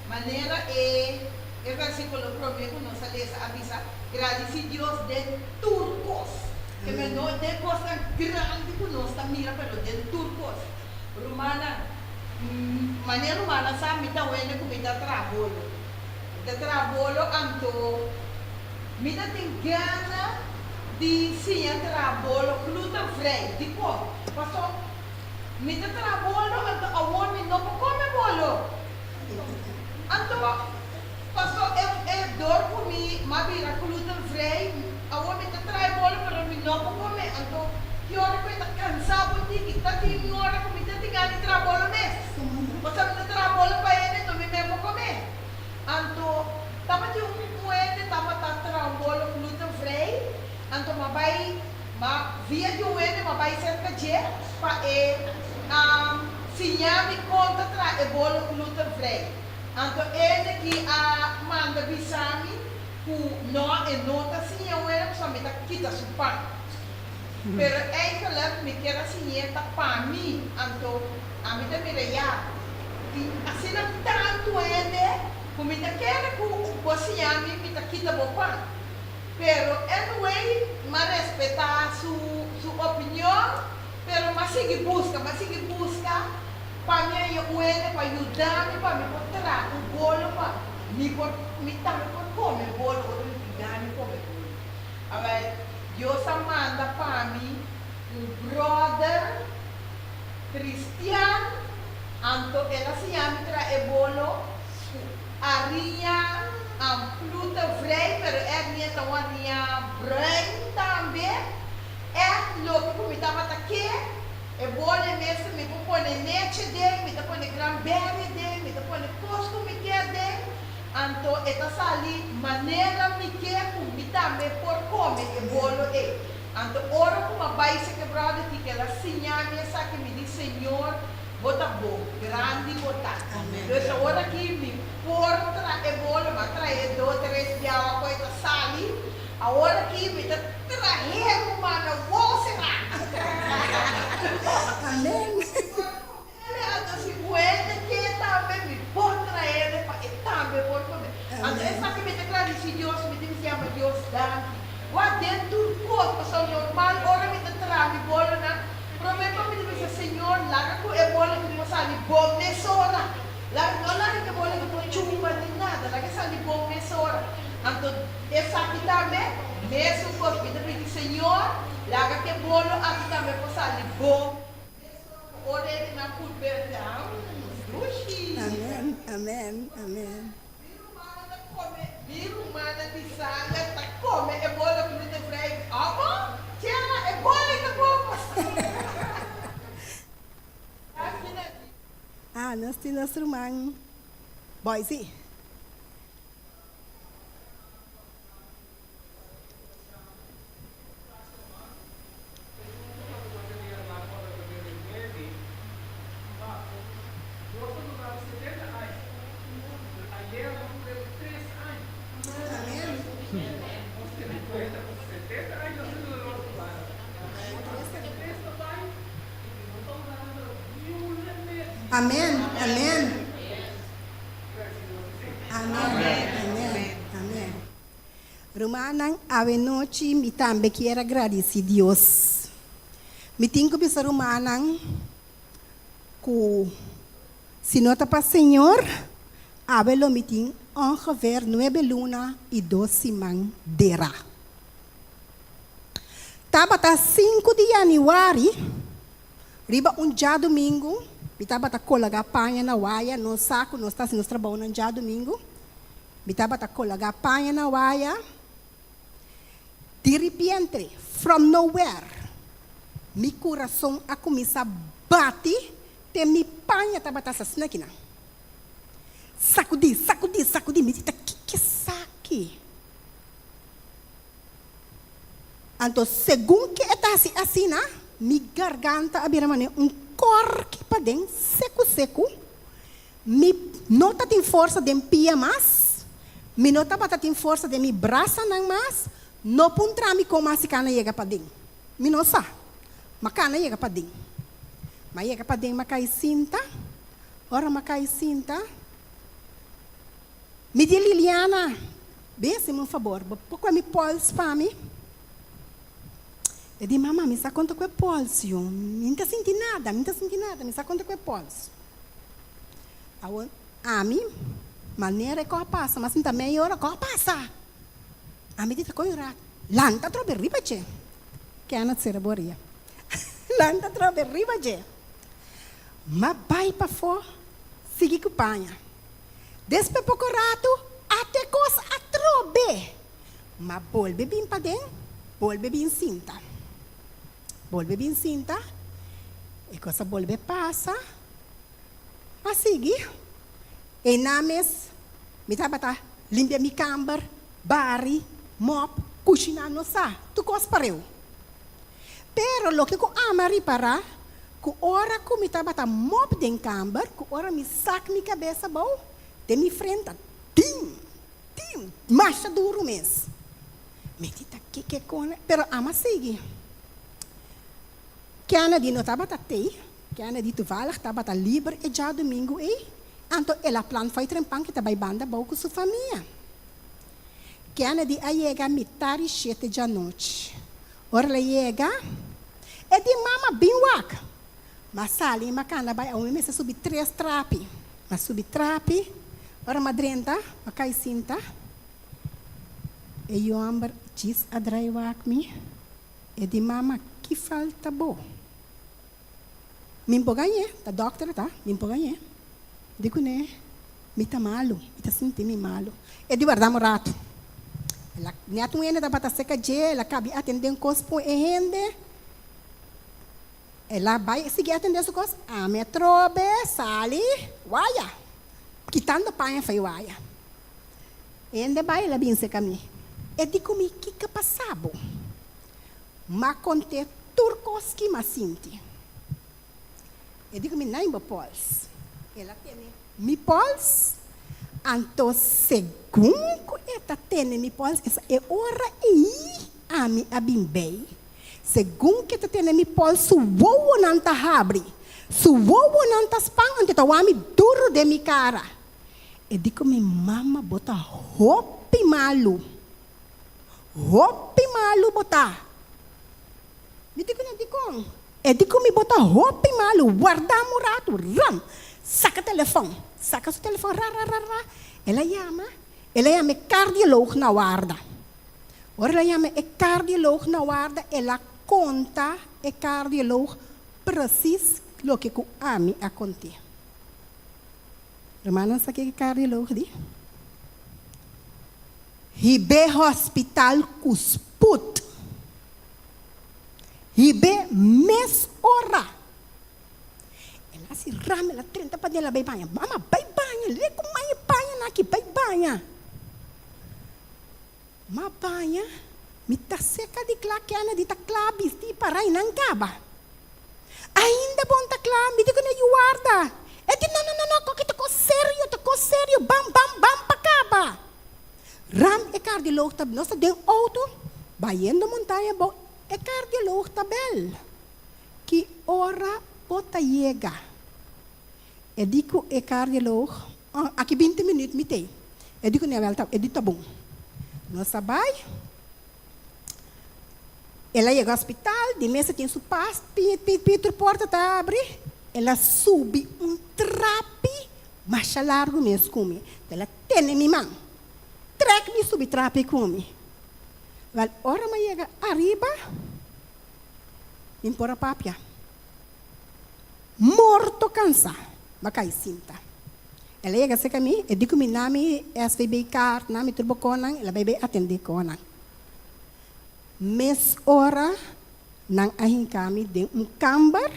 Manera e e versíkulo promé ku nos a lesa a bisa, gradisí Dios den tur kos. Ke men no den kosnan grandi ku nos ta mira, pero den tur kos. Rumannan, Manera rumannan sa mi ta wende ku mi ta traha bolo. Mi ta traha bolo anto mi ta tin gana di siña traha bolo glutenvrij. Dikon? Paso mi ta traha bolo anto awor mi no por kome bolo. Anto paso e e dor ku mi m'a bira glutenvrij awor mi ta traha e bolo pero mi no por kome. Anto ki ora ku e ta kansa bo tiki ta tin un ora ku mi ta tin gana di traha bolo mes. Pasobra mi ta traha bolo pa hende anto mi mes por kome. Anto tabatin un hende tabata traha un bolo glutenvrij anto m'a bai m'a via di un hende m'a bai serka dje pa e siña mi kon ta traha e bolo glutenvrij. Anto hende ki a manda bisa mi ku no e no ta siña un hende pasobra mi ta kita su pan. Pero eigenlijk mi kier a siñ'é ta pa mi, anto ami ta mira ya tin asina tantu hende ku mi ta kere ku bo siña mi, mi ta kita bo pan. Pero anyway m'a respetá su su opinion, pero m'a sigui buska, m'a sigui buska pa mi haña un hende pa yuda mi pa mi por traha un bolo pa mi por mi tambe por kome bolo ora mi tin gana di kome bolo. Awel, Dios a manda pa mi un brother cristian, anto el a siña mi traha e bolo cu ariña glutenvrij, pero e ariña ta un ariña bruin tambe. Echt loke cu mi tabata ke, e bolo e mester mi por pone nechi den, mi ta pone cranberry den, mi ta pone cos cu mi kier den. Anto e ta sali manera mi ke ku mi tambe por kome e bolo ei. Anto ora ku m'a bai seke bròder ki kel a siña mi esaki mi di, Señor, bo ta bon, grandi bo ta. Dus awor aki mi por traha e bolo, m'a traha e dos tres biawa ku e ta sali, awor aki mi ta trah'é ruman na wou será. Amen. Ele anto si puede ke tambe mi por traele pa e tambe por come. Anto esaki mi ta gradisi Dios, mi tin siama Dios danki. Wak den tur kos, pasobra normal ora mi ta traha mi bolonan, prome pa mi ta bisa Señor laga ku e bolo aki por sali bon mesora. Laga no laga ku e bolo aki por chumba ni nada, laga e sali bon mesora. Anto esaki tambe mesun kos, mi ta pidi Señor laga ku e bolo aki tambe por sali bon. Ora e na purp'e ta dushi. Amen, amen, amen. Mi rumannan ta kome. Si nos ruman Boise. Amen, amen. Amen, amen, amen. Rumannan, awe nochi mi tambe kier a gradici Dios. Mi tin cu bisa rumannan cu si no ta pa Señor, awe lo mi tin ongeveer nuebe luna y dos siman dera. Tabata sinku di yanüari, riba un djadumingu, mi tabata kolaga paña na waya, nos sa ku nos ta hasi nos trabounan djadumingu, mi tabata kolaga paña na waya, diripiente, from nowhere, mi kurason a kuminsá bati te mi paña tabata asina kinan. Sakudí, sakudí, sakudí, mi di ta kiko esaki? Anto segun ke e ta hasi asina, mi garganta a bira manera un kòrki paden seku seku, mi no ta tin forsa den pia mas, mi no tabata tin forsa den mi brasanan mas, no puntra mi kon mas i kana yega paden. Mi no sa, ma kana yega paden. Ma yega paden ma kai sinta, ora ma kai sinta, Mi di Liliana, Bin hasi mi un fabor, bo por kue mi pols pa mi? E di, Mama, mi sa kon ta kue pols, yu. Mi no ta sinti nada, mi no ta sinti nada, mi sa kon ta kue pols. Awor, ami, manera e kos a pasa, mi a sinta meia ora, kos a pasa? Ami di ta koe un rat, lanta atrobe riba dje. Kenneth sera boria. Lanta atrobe riba dje. M'a bai pafó, sigui ku paña. Despe poko ratu, ate kos atrobe! Ma bolbe bin paden, bolbe bin sinta. Bolbe bin sinta, e kos a bolbe pasa. Ma sigui, einan mes mi tabata limpia mi kamber, bari, mòp, kushiná, no sa, tur kos pareu. Pero loke ku ami a ripará, ku ora ku mi tabata mòp den kamber, ku ora mi sak mi kabes abou, den mi frenta, tim, tim, masha duru mes. Mi di ta kiko e kone, pero ami a sigui. Kennedy no tabata tei, Kennedy toevallig tabata liber e djadumingu ei, anto el a plan fo'i trempan ke ta bai banda abou ku su famia. Kennedy a yega mitar di shete djanochi. Ora el a yega, e di, Mama, bin wak! M'a sali i m'a kanda bai awe mester subi tres trapi. M'a subi trapi, ora m'a drenta, m'a kai sinta. E yu hòmber djis a drai wak mi. E di, Mama, ki falta bo? Mi n'po gañ'é, ta dòkter e ta, mi n'po gañ'é. Di kuné, Mi ta malu, mi ta sinti mi malu. E di wardá un ratu. El a nèt un hende tabata serka dje, el a kabi atendé un kos p'un e hende. El a bai sigui atendé su kos, ami atrobe sali waya, kitando paña fei waya. E hende bai, el a bin serka mi. E di ku mi, Kiko a pasa bo? M'a kont'é tur kos ki m'a sinti. E di ku mi, Nain bo pòls. El a tene mi pòls, anto segun ku e ta tene mi pòls, esa e ora ei ami a bin bei. Segun ku e ta tene mi pòls, su wowonan ta habri, su wowonan ta span, anto e ta wak mi duru den mi kara. E di ku mi, Mama, bo ta hopi malu. Hopi malu bo ta. Mi di ku nan, Dikon? E di ku mi, Bo ta hopi malu, warda un ratu. Ram! Saka telefòn. Saka su telefòn, ra, ra, ra, ra. El a yama, el a yama e kardioloog na warda. Ora el a yama e kardioloog na warda, el a konta e kardioloog presis loke ku ami a kont'é. Rumannan sa ke e kardioloog di? Hib'é hospital ku sput. Hib'é mes ora. El a. Hasi ram el a drenta paden el a bai baña. Mama bai baña, lei ku mai e pañanan aki bai baña. M'a baña, mi ta seka di kla Kennedy ta kla bisti i para i nan kaba. Ainda bon ta kla, mi di ku ne yu warda. E di no no no no koki ta kos serio, ta kos serio, bam bam bam pa kaba. Ram e kardioloog ta nos ta den outo bayendo montaña abou e kardioloog ta bel. Ki ora bo ta yega? E di ku e kardioloog, Oh, aki binti minüt mi t'ei. E di ku Newel ta, e di ta bon. Nos a bai. El a yega hospital, di mesa tin su pas, pi, pi, pi, tur porta ta abri. El a subi un trapi masha largu mes ku mi. El a tene mi man, trèk mi subi trapi ku mi. Wèl, ora mi a yega ariba, Mi por a papia. Morto cansá, m'a cai sinta. El a yega cerca mi, e di cu mi na mi SVB card, na mi tur boconnan, el a bay bay atendé conan. Mes ora nan a hinca mi den un camber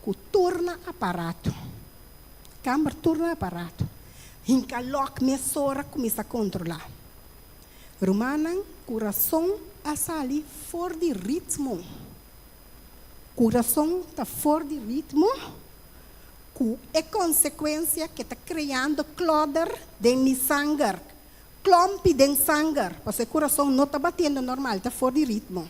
cu tur na aparato. Camber tur na aparato. Hinca lock mesora cuminsa controla. Rumannan, kurason a sali for di ritmo. Kurason ta for di ritmo ku e konsekuensia ke ta kreando klòder den mi sanger, klòmpi den sanger, pasobra e kurason no ta batiendo normal, ta for di ritmo.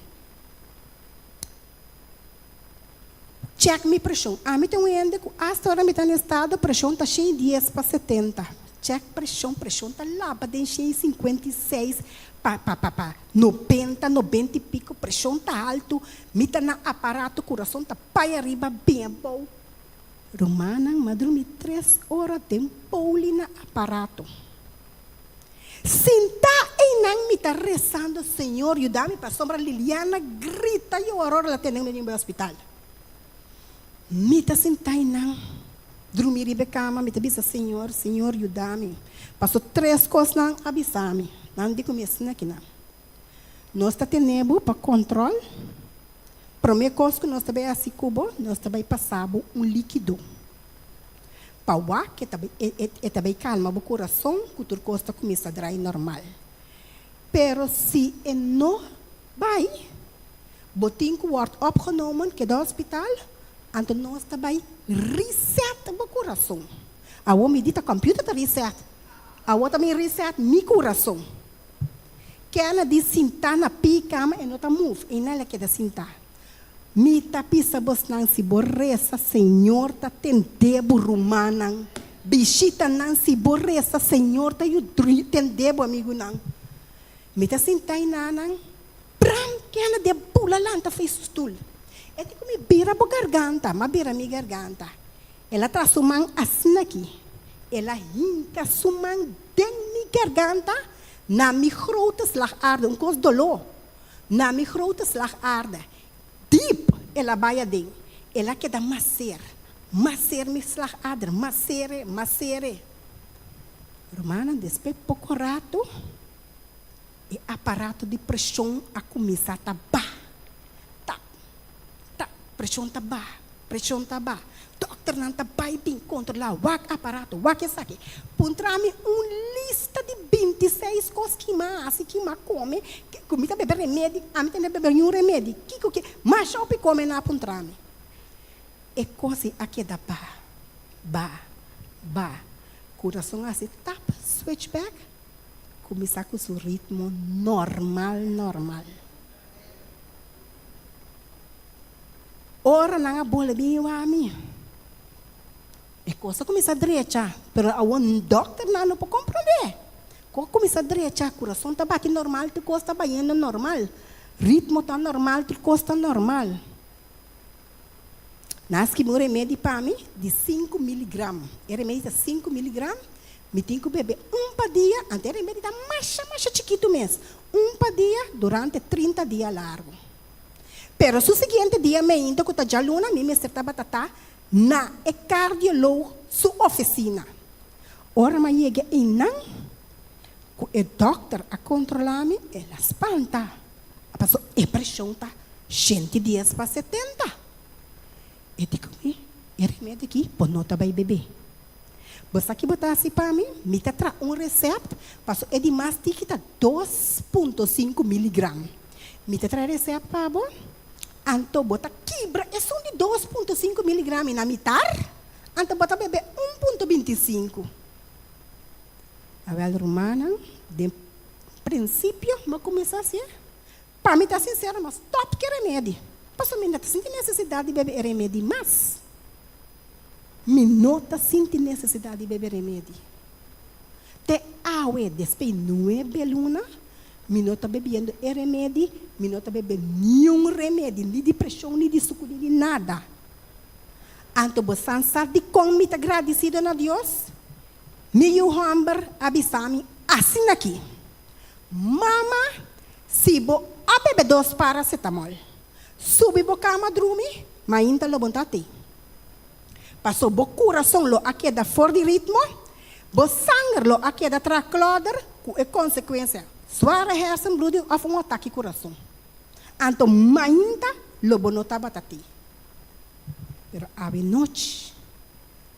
Chèk mi preshon. Ami ta un hende ku asta ora mi ta na estado preshon ta shen i dies pa setenta. Chèk preshon, preshon ta laba den shen i sinkuenta i seis pa pa pa pa nobenta, nobenta i piko, preshon ta haltu, mi ta na aparato, kurason ta bai ariba bin abou. Rumannan, m'a drumi tres ora den pouli na aparato. Sintá einan mi ta rezando, Señor, yuda mi pasobra Liliana grita yora ora el a tende mi den hospital. Mi ta sintá einan, drumi riba e kama, mi ta bisa, Señor, Señor, yuda mi. Paso tres kosnan a bisa mi, nan di ku mi asina akinan. Nos ta tene bo pa kòntròl, promé kos ku nos ta bai hasi ku bo, nos ta bai pasa bo un líkido. Pa wak e ta e ta bay calma bo curason cu tur cos ta cuminsa draai normal. Pero si e no bay, bo tin cu word opgenomen keda hospital, anto nos ta bay reset bo curason. Awor mi di ta computer ta reset, awor ta mi reset mi curason. Kennedy di sinta na pie cama e no ta move, eynan el a keda sinta. Mi ta bisa bosnan si bo resa Señor ta tende bo rumannan bishita nan si bo resa Señor ta tende bo amigunan mi ta sinta enanan pram kende de bula lanta fei su stul e di ku mi bira bo garganta m'a bira mi garganta el a traha su man asina aki el a hinka su man den mi garganta na mi grote slagader un kos doló. Na mi grote slag aarde, diep el a bai aden, el a keda maser, maser mi slagader, masere, masere. Rumannan, despues poko rato, e aparato di preshon a kuminsá ta baha, tap, tap, preshon ta baha, preshon ta baha. Dòkternan ta bai bin kontrolá, wak aparato, wak esaki. Puntra mi un lista di bintiseis kos ki m'a hasi, ki m'a kome, ku mi ta bebe remedi, ami ta bebe niun remedi, kiko ki, masha hopi kome nan a puntra mi. E kos ei a keda ba, ba, ba. Kurason a hasi tap, switch back, kuminsá ku su ritmo normal, normal. Ora nan a bole bin wak mi, e kos a kuminsá drecha, pero awor dòkternan no por komprondé. Kos a kuminsá drecha, kurason ta bati normal, tur kos ta bayendo normal, ritmo ta normal, tur kos ta normal. Nan a skibi un remedi pa mi di sinku miligram. E remedi ta sinku miligram, mi tin ku bebe un pa dia, anto e remedi ta masha masha chikitu mes, un pa dia durante trinta dia largu. Pero su siguiente dia meinta ku ta djaluna mi mester tabata ta na e kardioloog su ofisina. Ora mi a yega einan ku e dòkter a kontrolá mi el a spanta pasobra e preshon ta shenti dies pa setenta. E di ku mi. E remedi aki bo no ta bai bebe. Bo sa ki bo ta hasi pa mi? Mi ta traha un resèpt paso e di mas tiki ta 2.5 miligram. Mi ta traha e resèpt pa bo, anto bo ta kibra esun di 2.5 miligram na mitar, anto bo ta bebe 1.25. Awèl rumannan, den prinsipio bo a kuminsá hasié. Pa mi ta sinsero, m'a stòp ku e remedi, pasobra mi no ta sinti nesesidat di bebe e remedi mas. Mi no ta sinti nesesidat di bebe remedi. Te awe, despues nuebe luna, mi no ta bebiendo e remedi, mi no ta bebe niun remedi, ni di preshon, ni di suku, ni di nada. Anto bo san sa dikon mi ta gradisido na Dios? Mi yu hòmber a bisa mi asin'aki, Mama, si bo a bebe dos paracetamol, subi bo kama drumi, mainta lo bo ta te. Paso bo kurason lo a keda for di ritmo, bo sanger lo a keda tra klòder ku e konsekuensia zware hersenbloeding òf un ataki kurason. Anto mainta lo bo no tabata te. Pero awe nochi,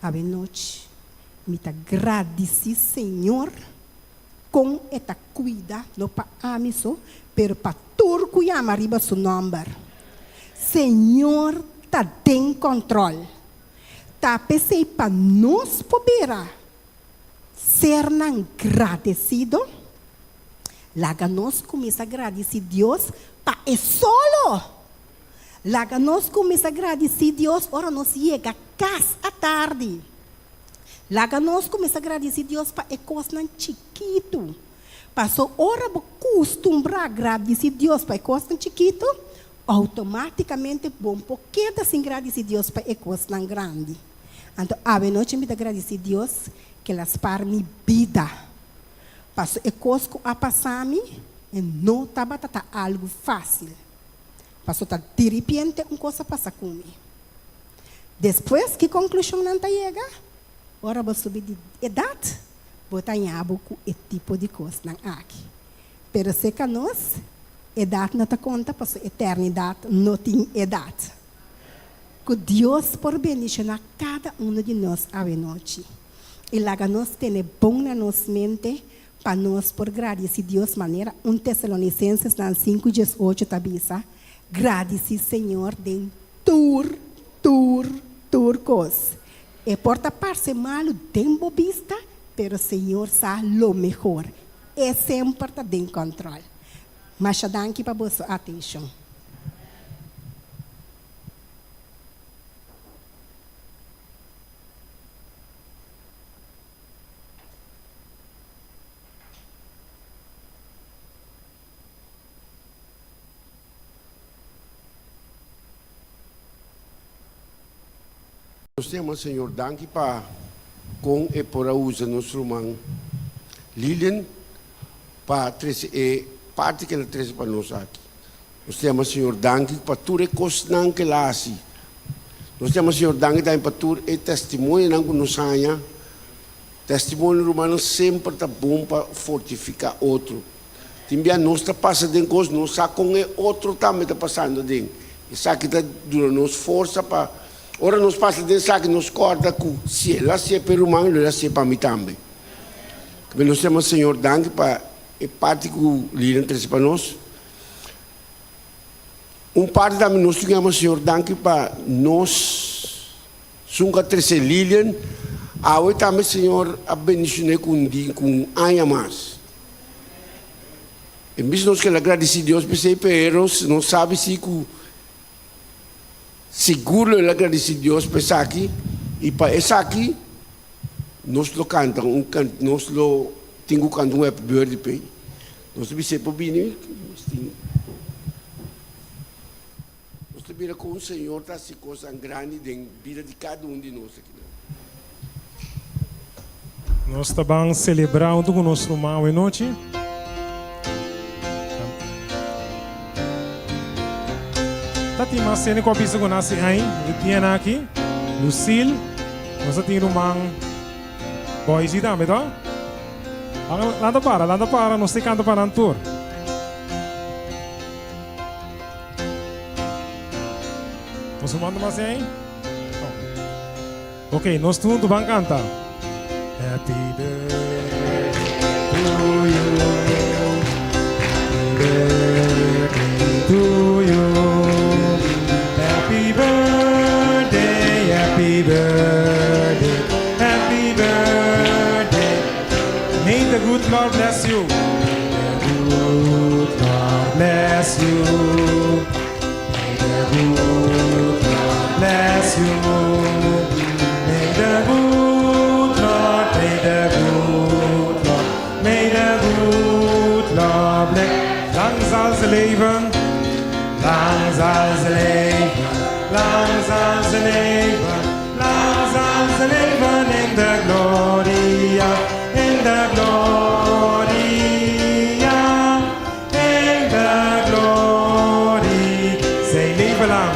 awe nochi mi ta gradisí Señor Kon e ta kuida no pa ami so, pero pa tur ku yama riba su nòmber. Señor ta den kòntròl. Ta p'esei pa nos por bira sernan gradesido, laga nos kuminsá gradisí Dios pa e solo. Laga nos kuminsá gradisí Dios ora nos yega kas atardi. Laga nos kuminsá gradisí Dios pa e kosnan chikitu. Paso ora bo kustumbrá gradisí Dios pa e kosnan chikitu, outomátikamente bo por keda sin gradisí Dios pa e kosnan grandi. Anto awe nochi mi ta gradisí Dios ke el a spar mi bida. Paso e kos ku a pasa mi e no tabata ta algu fásil. Paso ta diripiente un kos a pasa ku mi. Despues, ki konklushon nan ta yega? Ora bo subi di edat, bo ta haña bo ku e tipo di kosnan aki. Pero serka nos, edat no ta konta pasobra eternidat no tin edat. Ku Dios por bendishoná kada unu di nos awenochi i laga nos tene bon na nos mente pa nos por gradisí Dios manera un Tesalonisenses nan 5:18 ta bisa, Gradisí Señor den tur, tur, tur kos. E por ta parse malu den bo bista, pero Señor sa lo mehor. E semper ta den kòntròl. Masha danki pa boso atenshon. Nos ta yama Señor danki pa kon e por a usa nos ruman Lilian pa trese e parti ke el a trese pa nos aki. Nos ta yama Señor danki pa tur e kosnan ke el a hasi. Nos ta yama Señor danki tambe pa tur e testimonionan ku nos haña. Testimonio rumannan semper ta bon pa fortifiká otro. Tin bia nos ta pasa den kos, nos sa kon e otro tambe ta pasando den. Esaki ta duna nos forsa pa ora nos pasa den esaki nos kòrda ku si el a hasié pa e ruman, lo el a hasié pa mi tambe. Kibé nos yama Señor danki pa e parti ku Lilian trese pa nos. Un parti tambe nos tin ku yama Señor danki pa nos sun ku a trese Lilian. Awe tambe Señor a bendishoné ku un di ku un aña mas. En bes nos keda gradisí Dios p'esei, pero nos sabi si ku sigur lo el a gradisí Dios pa esaki, i pa esaki nos lo kanta un kan, nos lo tin ku kanta un happy birthday p'e. Nos ta bis'é por bini, nos tin, nos ta mira kon Señor ta hasi kosnan grandi den bida di kada un di nos akinan. Nos ta ban selebrá huntu ku nos ruman awe nochi. Ta tin mas hende ku a bisa ku nan hasi ain e dianan aki. Lucille, nos ta tin ruman Boysie tambe, to? Lanta para, lanta para, nos ta kanta pa nan tur. Nos ruman ta mas ain? Ok, nos tur huntu ban kanta. Happy birthday to you. Happy birthday to you. Happy birthday, happy birthday, happy birthday. May the good Lord bless you. May the good Lord bless you. May the good Lord bless you. May the good Lord, may the good Lord, may the good Lord bless. Lang zal ze leven, lang zal ze leven, lang zal ze leven, lang zal ze leven in de gloria, in de gloria, in de glorie. Zij leven lang,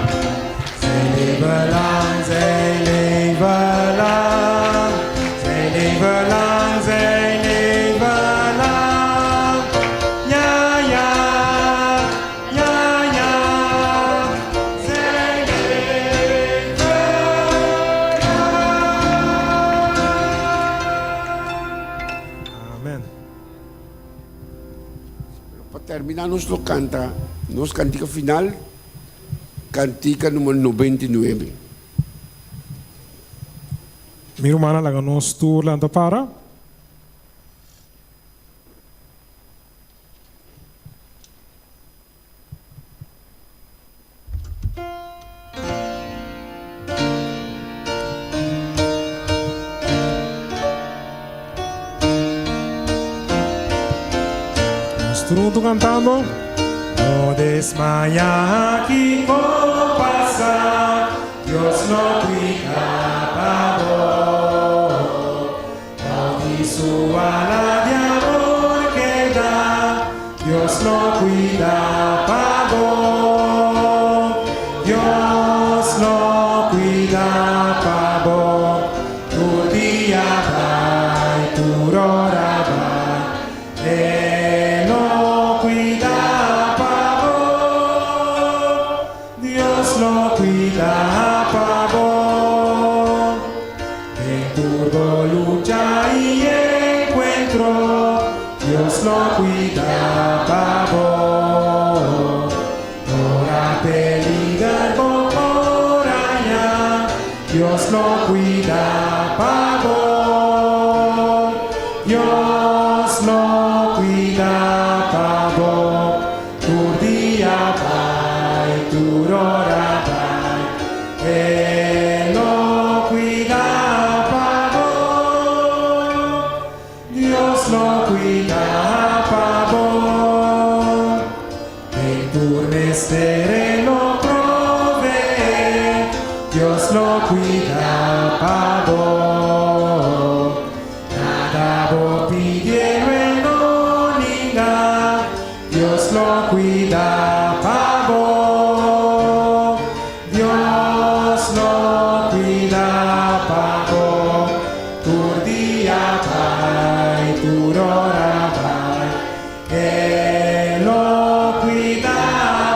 zij leven lang, zij leven lang, zij leven lang, zij leven lang. Ja, ja, ja, ja, zij leven lang. Amen. Pa terminá nos lo kanta nos kantika final, kantika number 99. Mi rumannan, laga nos tur lanta para. Nos tur huntu kantando. No desmayá kiko pasa, Dios lo kuida pa bo. Bou di su ala di amor keda, Dios lo kuida pa bo. Dios lo kuida pa bo. Tur dia bai, tur ora bai. E lo kuida pa bo. Dios lo kuida pa bo. Den tur bo lucha i enkuentro, Dios lo kuida pa bo. Ora peliger bo por haña, Dios lo kuida pa bo. Dios lo kuida pa bo. Tur dia bai, tur ora bai. E lo kuida pa bo. Dios lo kuida pa bo. Den tur mester E lo proveé. Dios lo kuida pa bo. Nada bo pidié E no ninga. Dios lo kuida pa bo. Dios lo kuida pa bo. Tur dia bai, tur ora bai. E lo kuida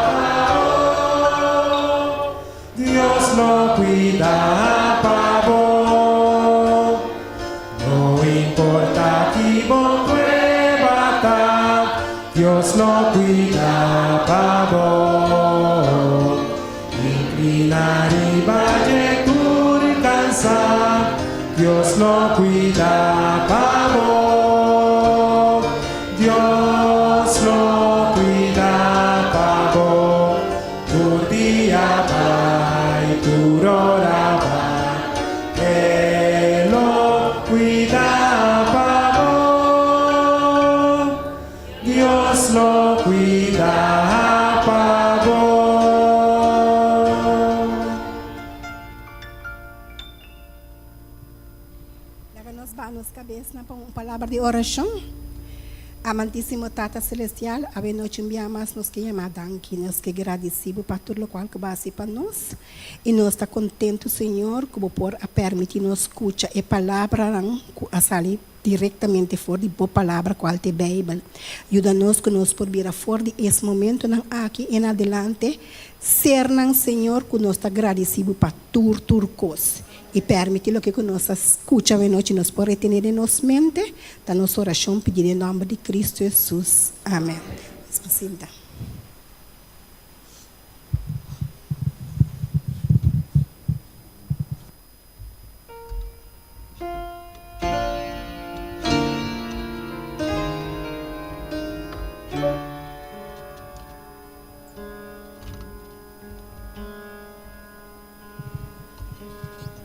pa bo. Dios lo kuida pa bo. No importá ki bo prueba ta, Dios lo kuida pa bo. Inkliná riba dje tur kansá, Dios lo kuida pa bo. Dios lo kuida pa bo. Tur dia bai, tur ora bai. E lo kuida pa bo. Dios lo kuida pa bo. Laga nos baha nos kabes pa un palabra di orashon. Amantísimo Tata Selestial, awe nochi un bia mas nos ke yama danki, nos ke gradisí Bo pa tur lokual ku Bo a hasi pa nos. I nos ta kontentu, Señor, ku Bo por a permití nos skucha e palabranan ku a sali. Direktamente for di Bo Palabra kual ta e Beibel. Yuda nos ku nos por bira for di es momentonan aki en adelante sernan, Señor, ku nos ta gradisí Bo pa tur tur kos. I pèrmití loke ku nos a skucha awenochi nos por retené den nos mente. Ta nos orashon pidí den nòmber di Kristu Hesus. Amèn. Nos por sinta.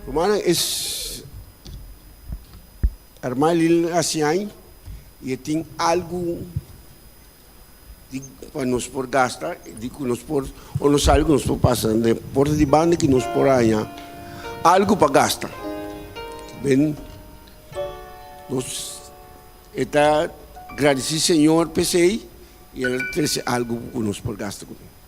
Rumannan es hermana Lilian haci añ y e tin algo di pa nos por gasta di ku nos por o nos sabi ku nos por pasa den porta di banda ki nos por haña algu pa gasta ben nos e ta gradisí Señor p'esei i el a trese algu ku nos por gasta kuné.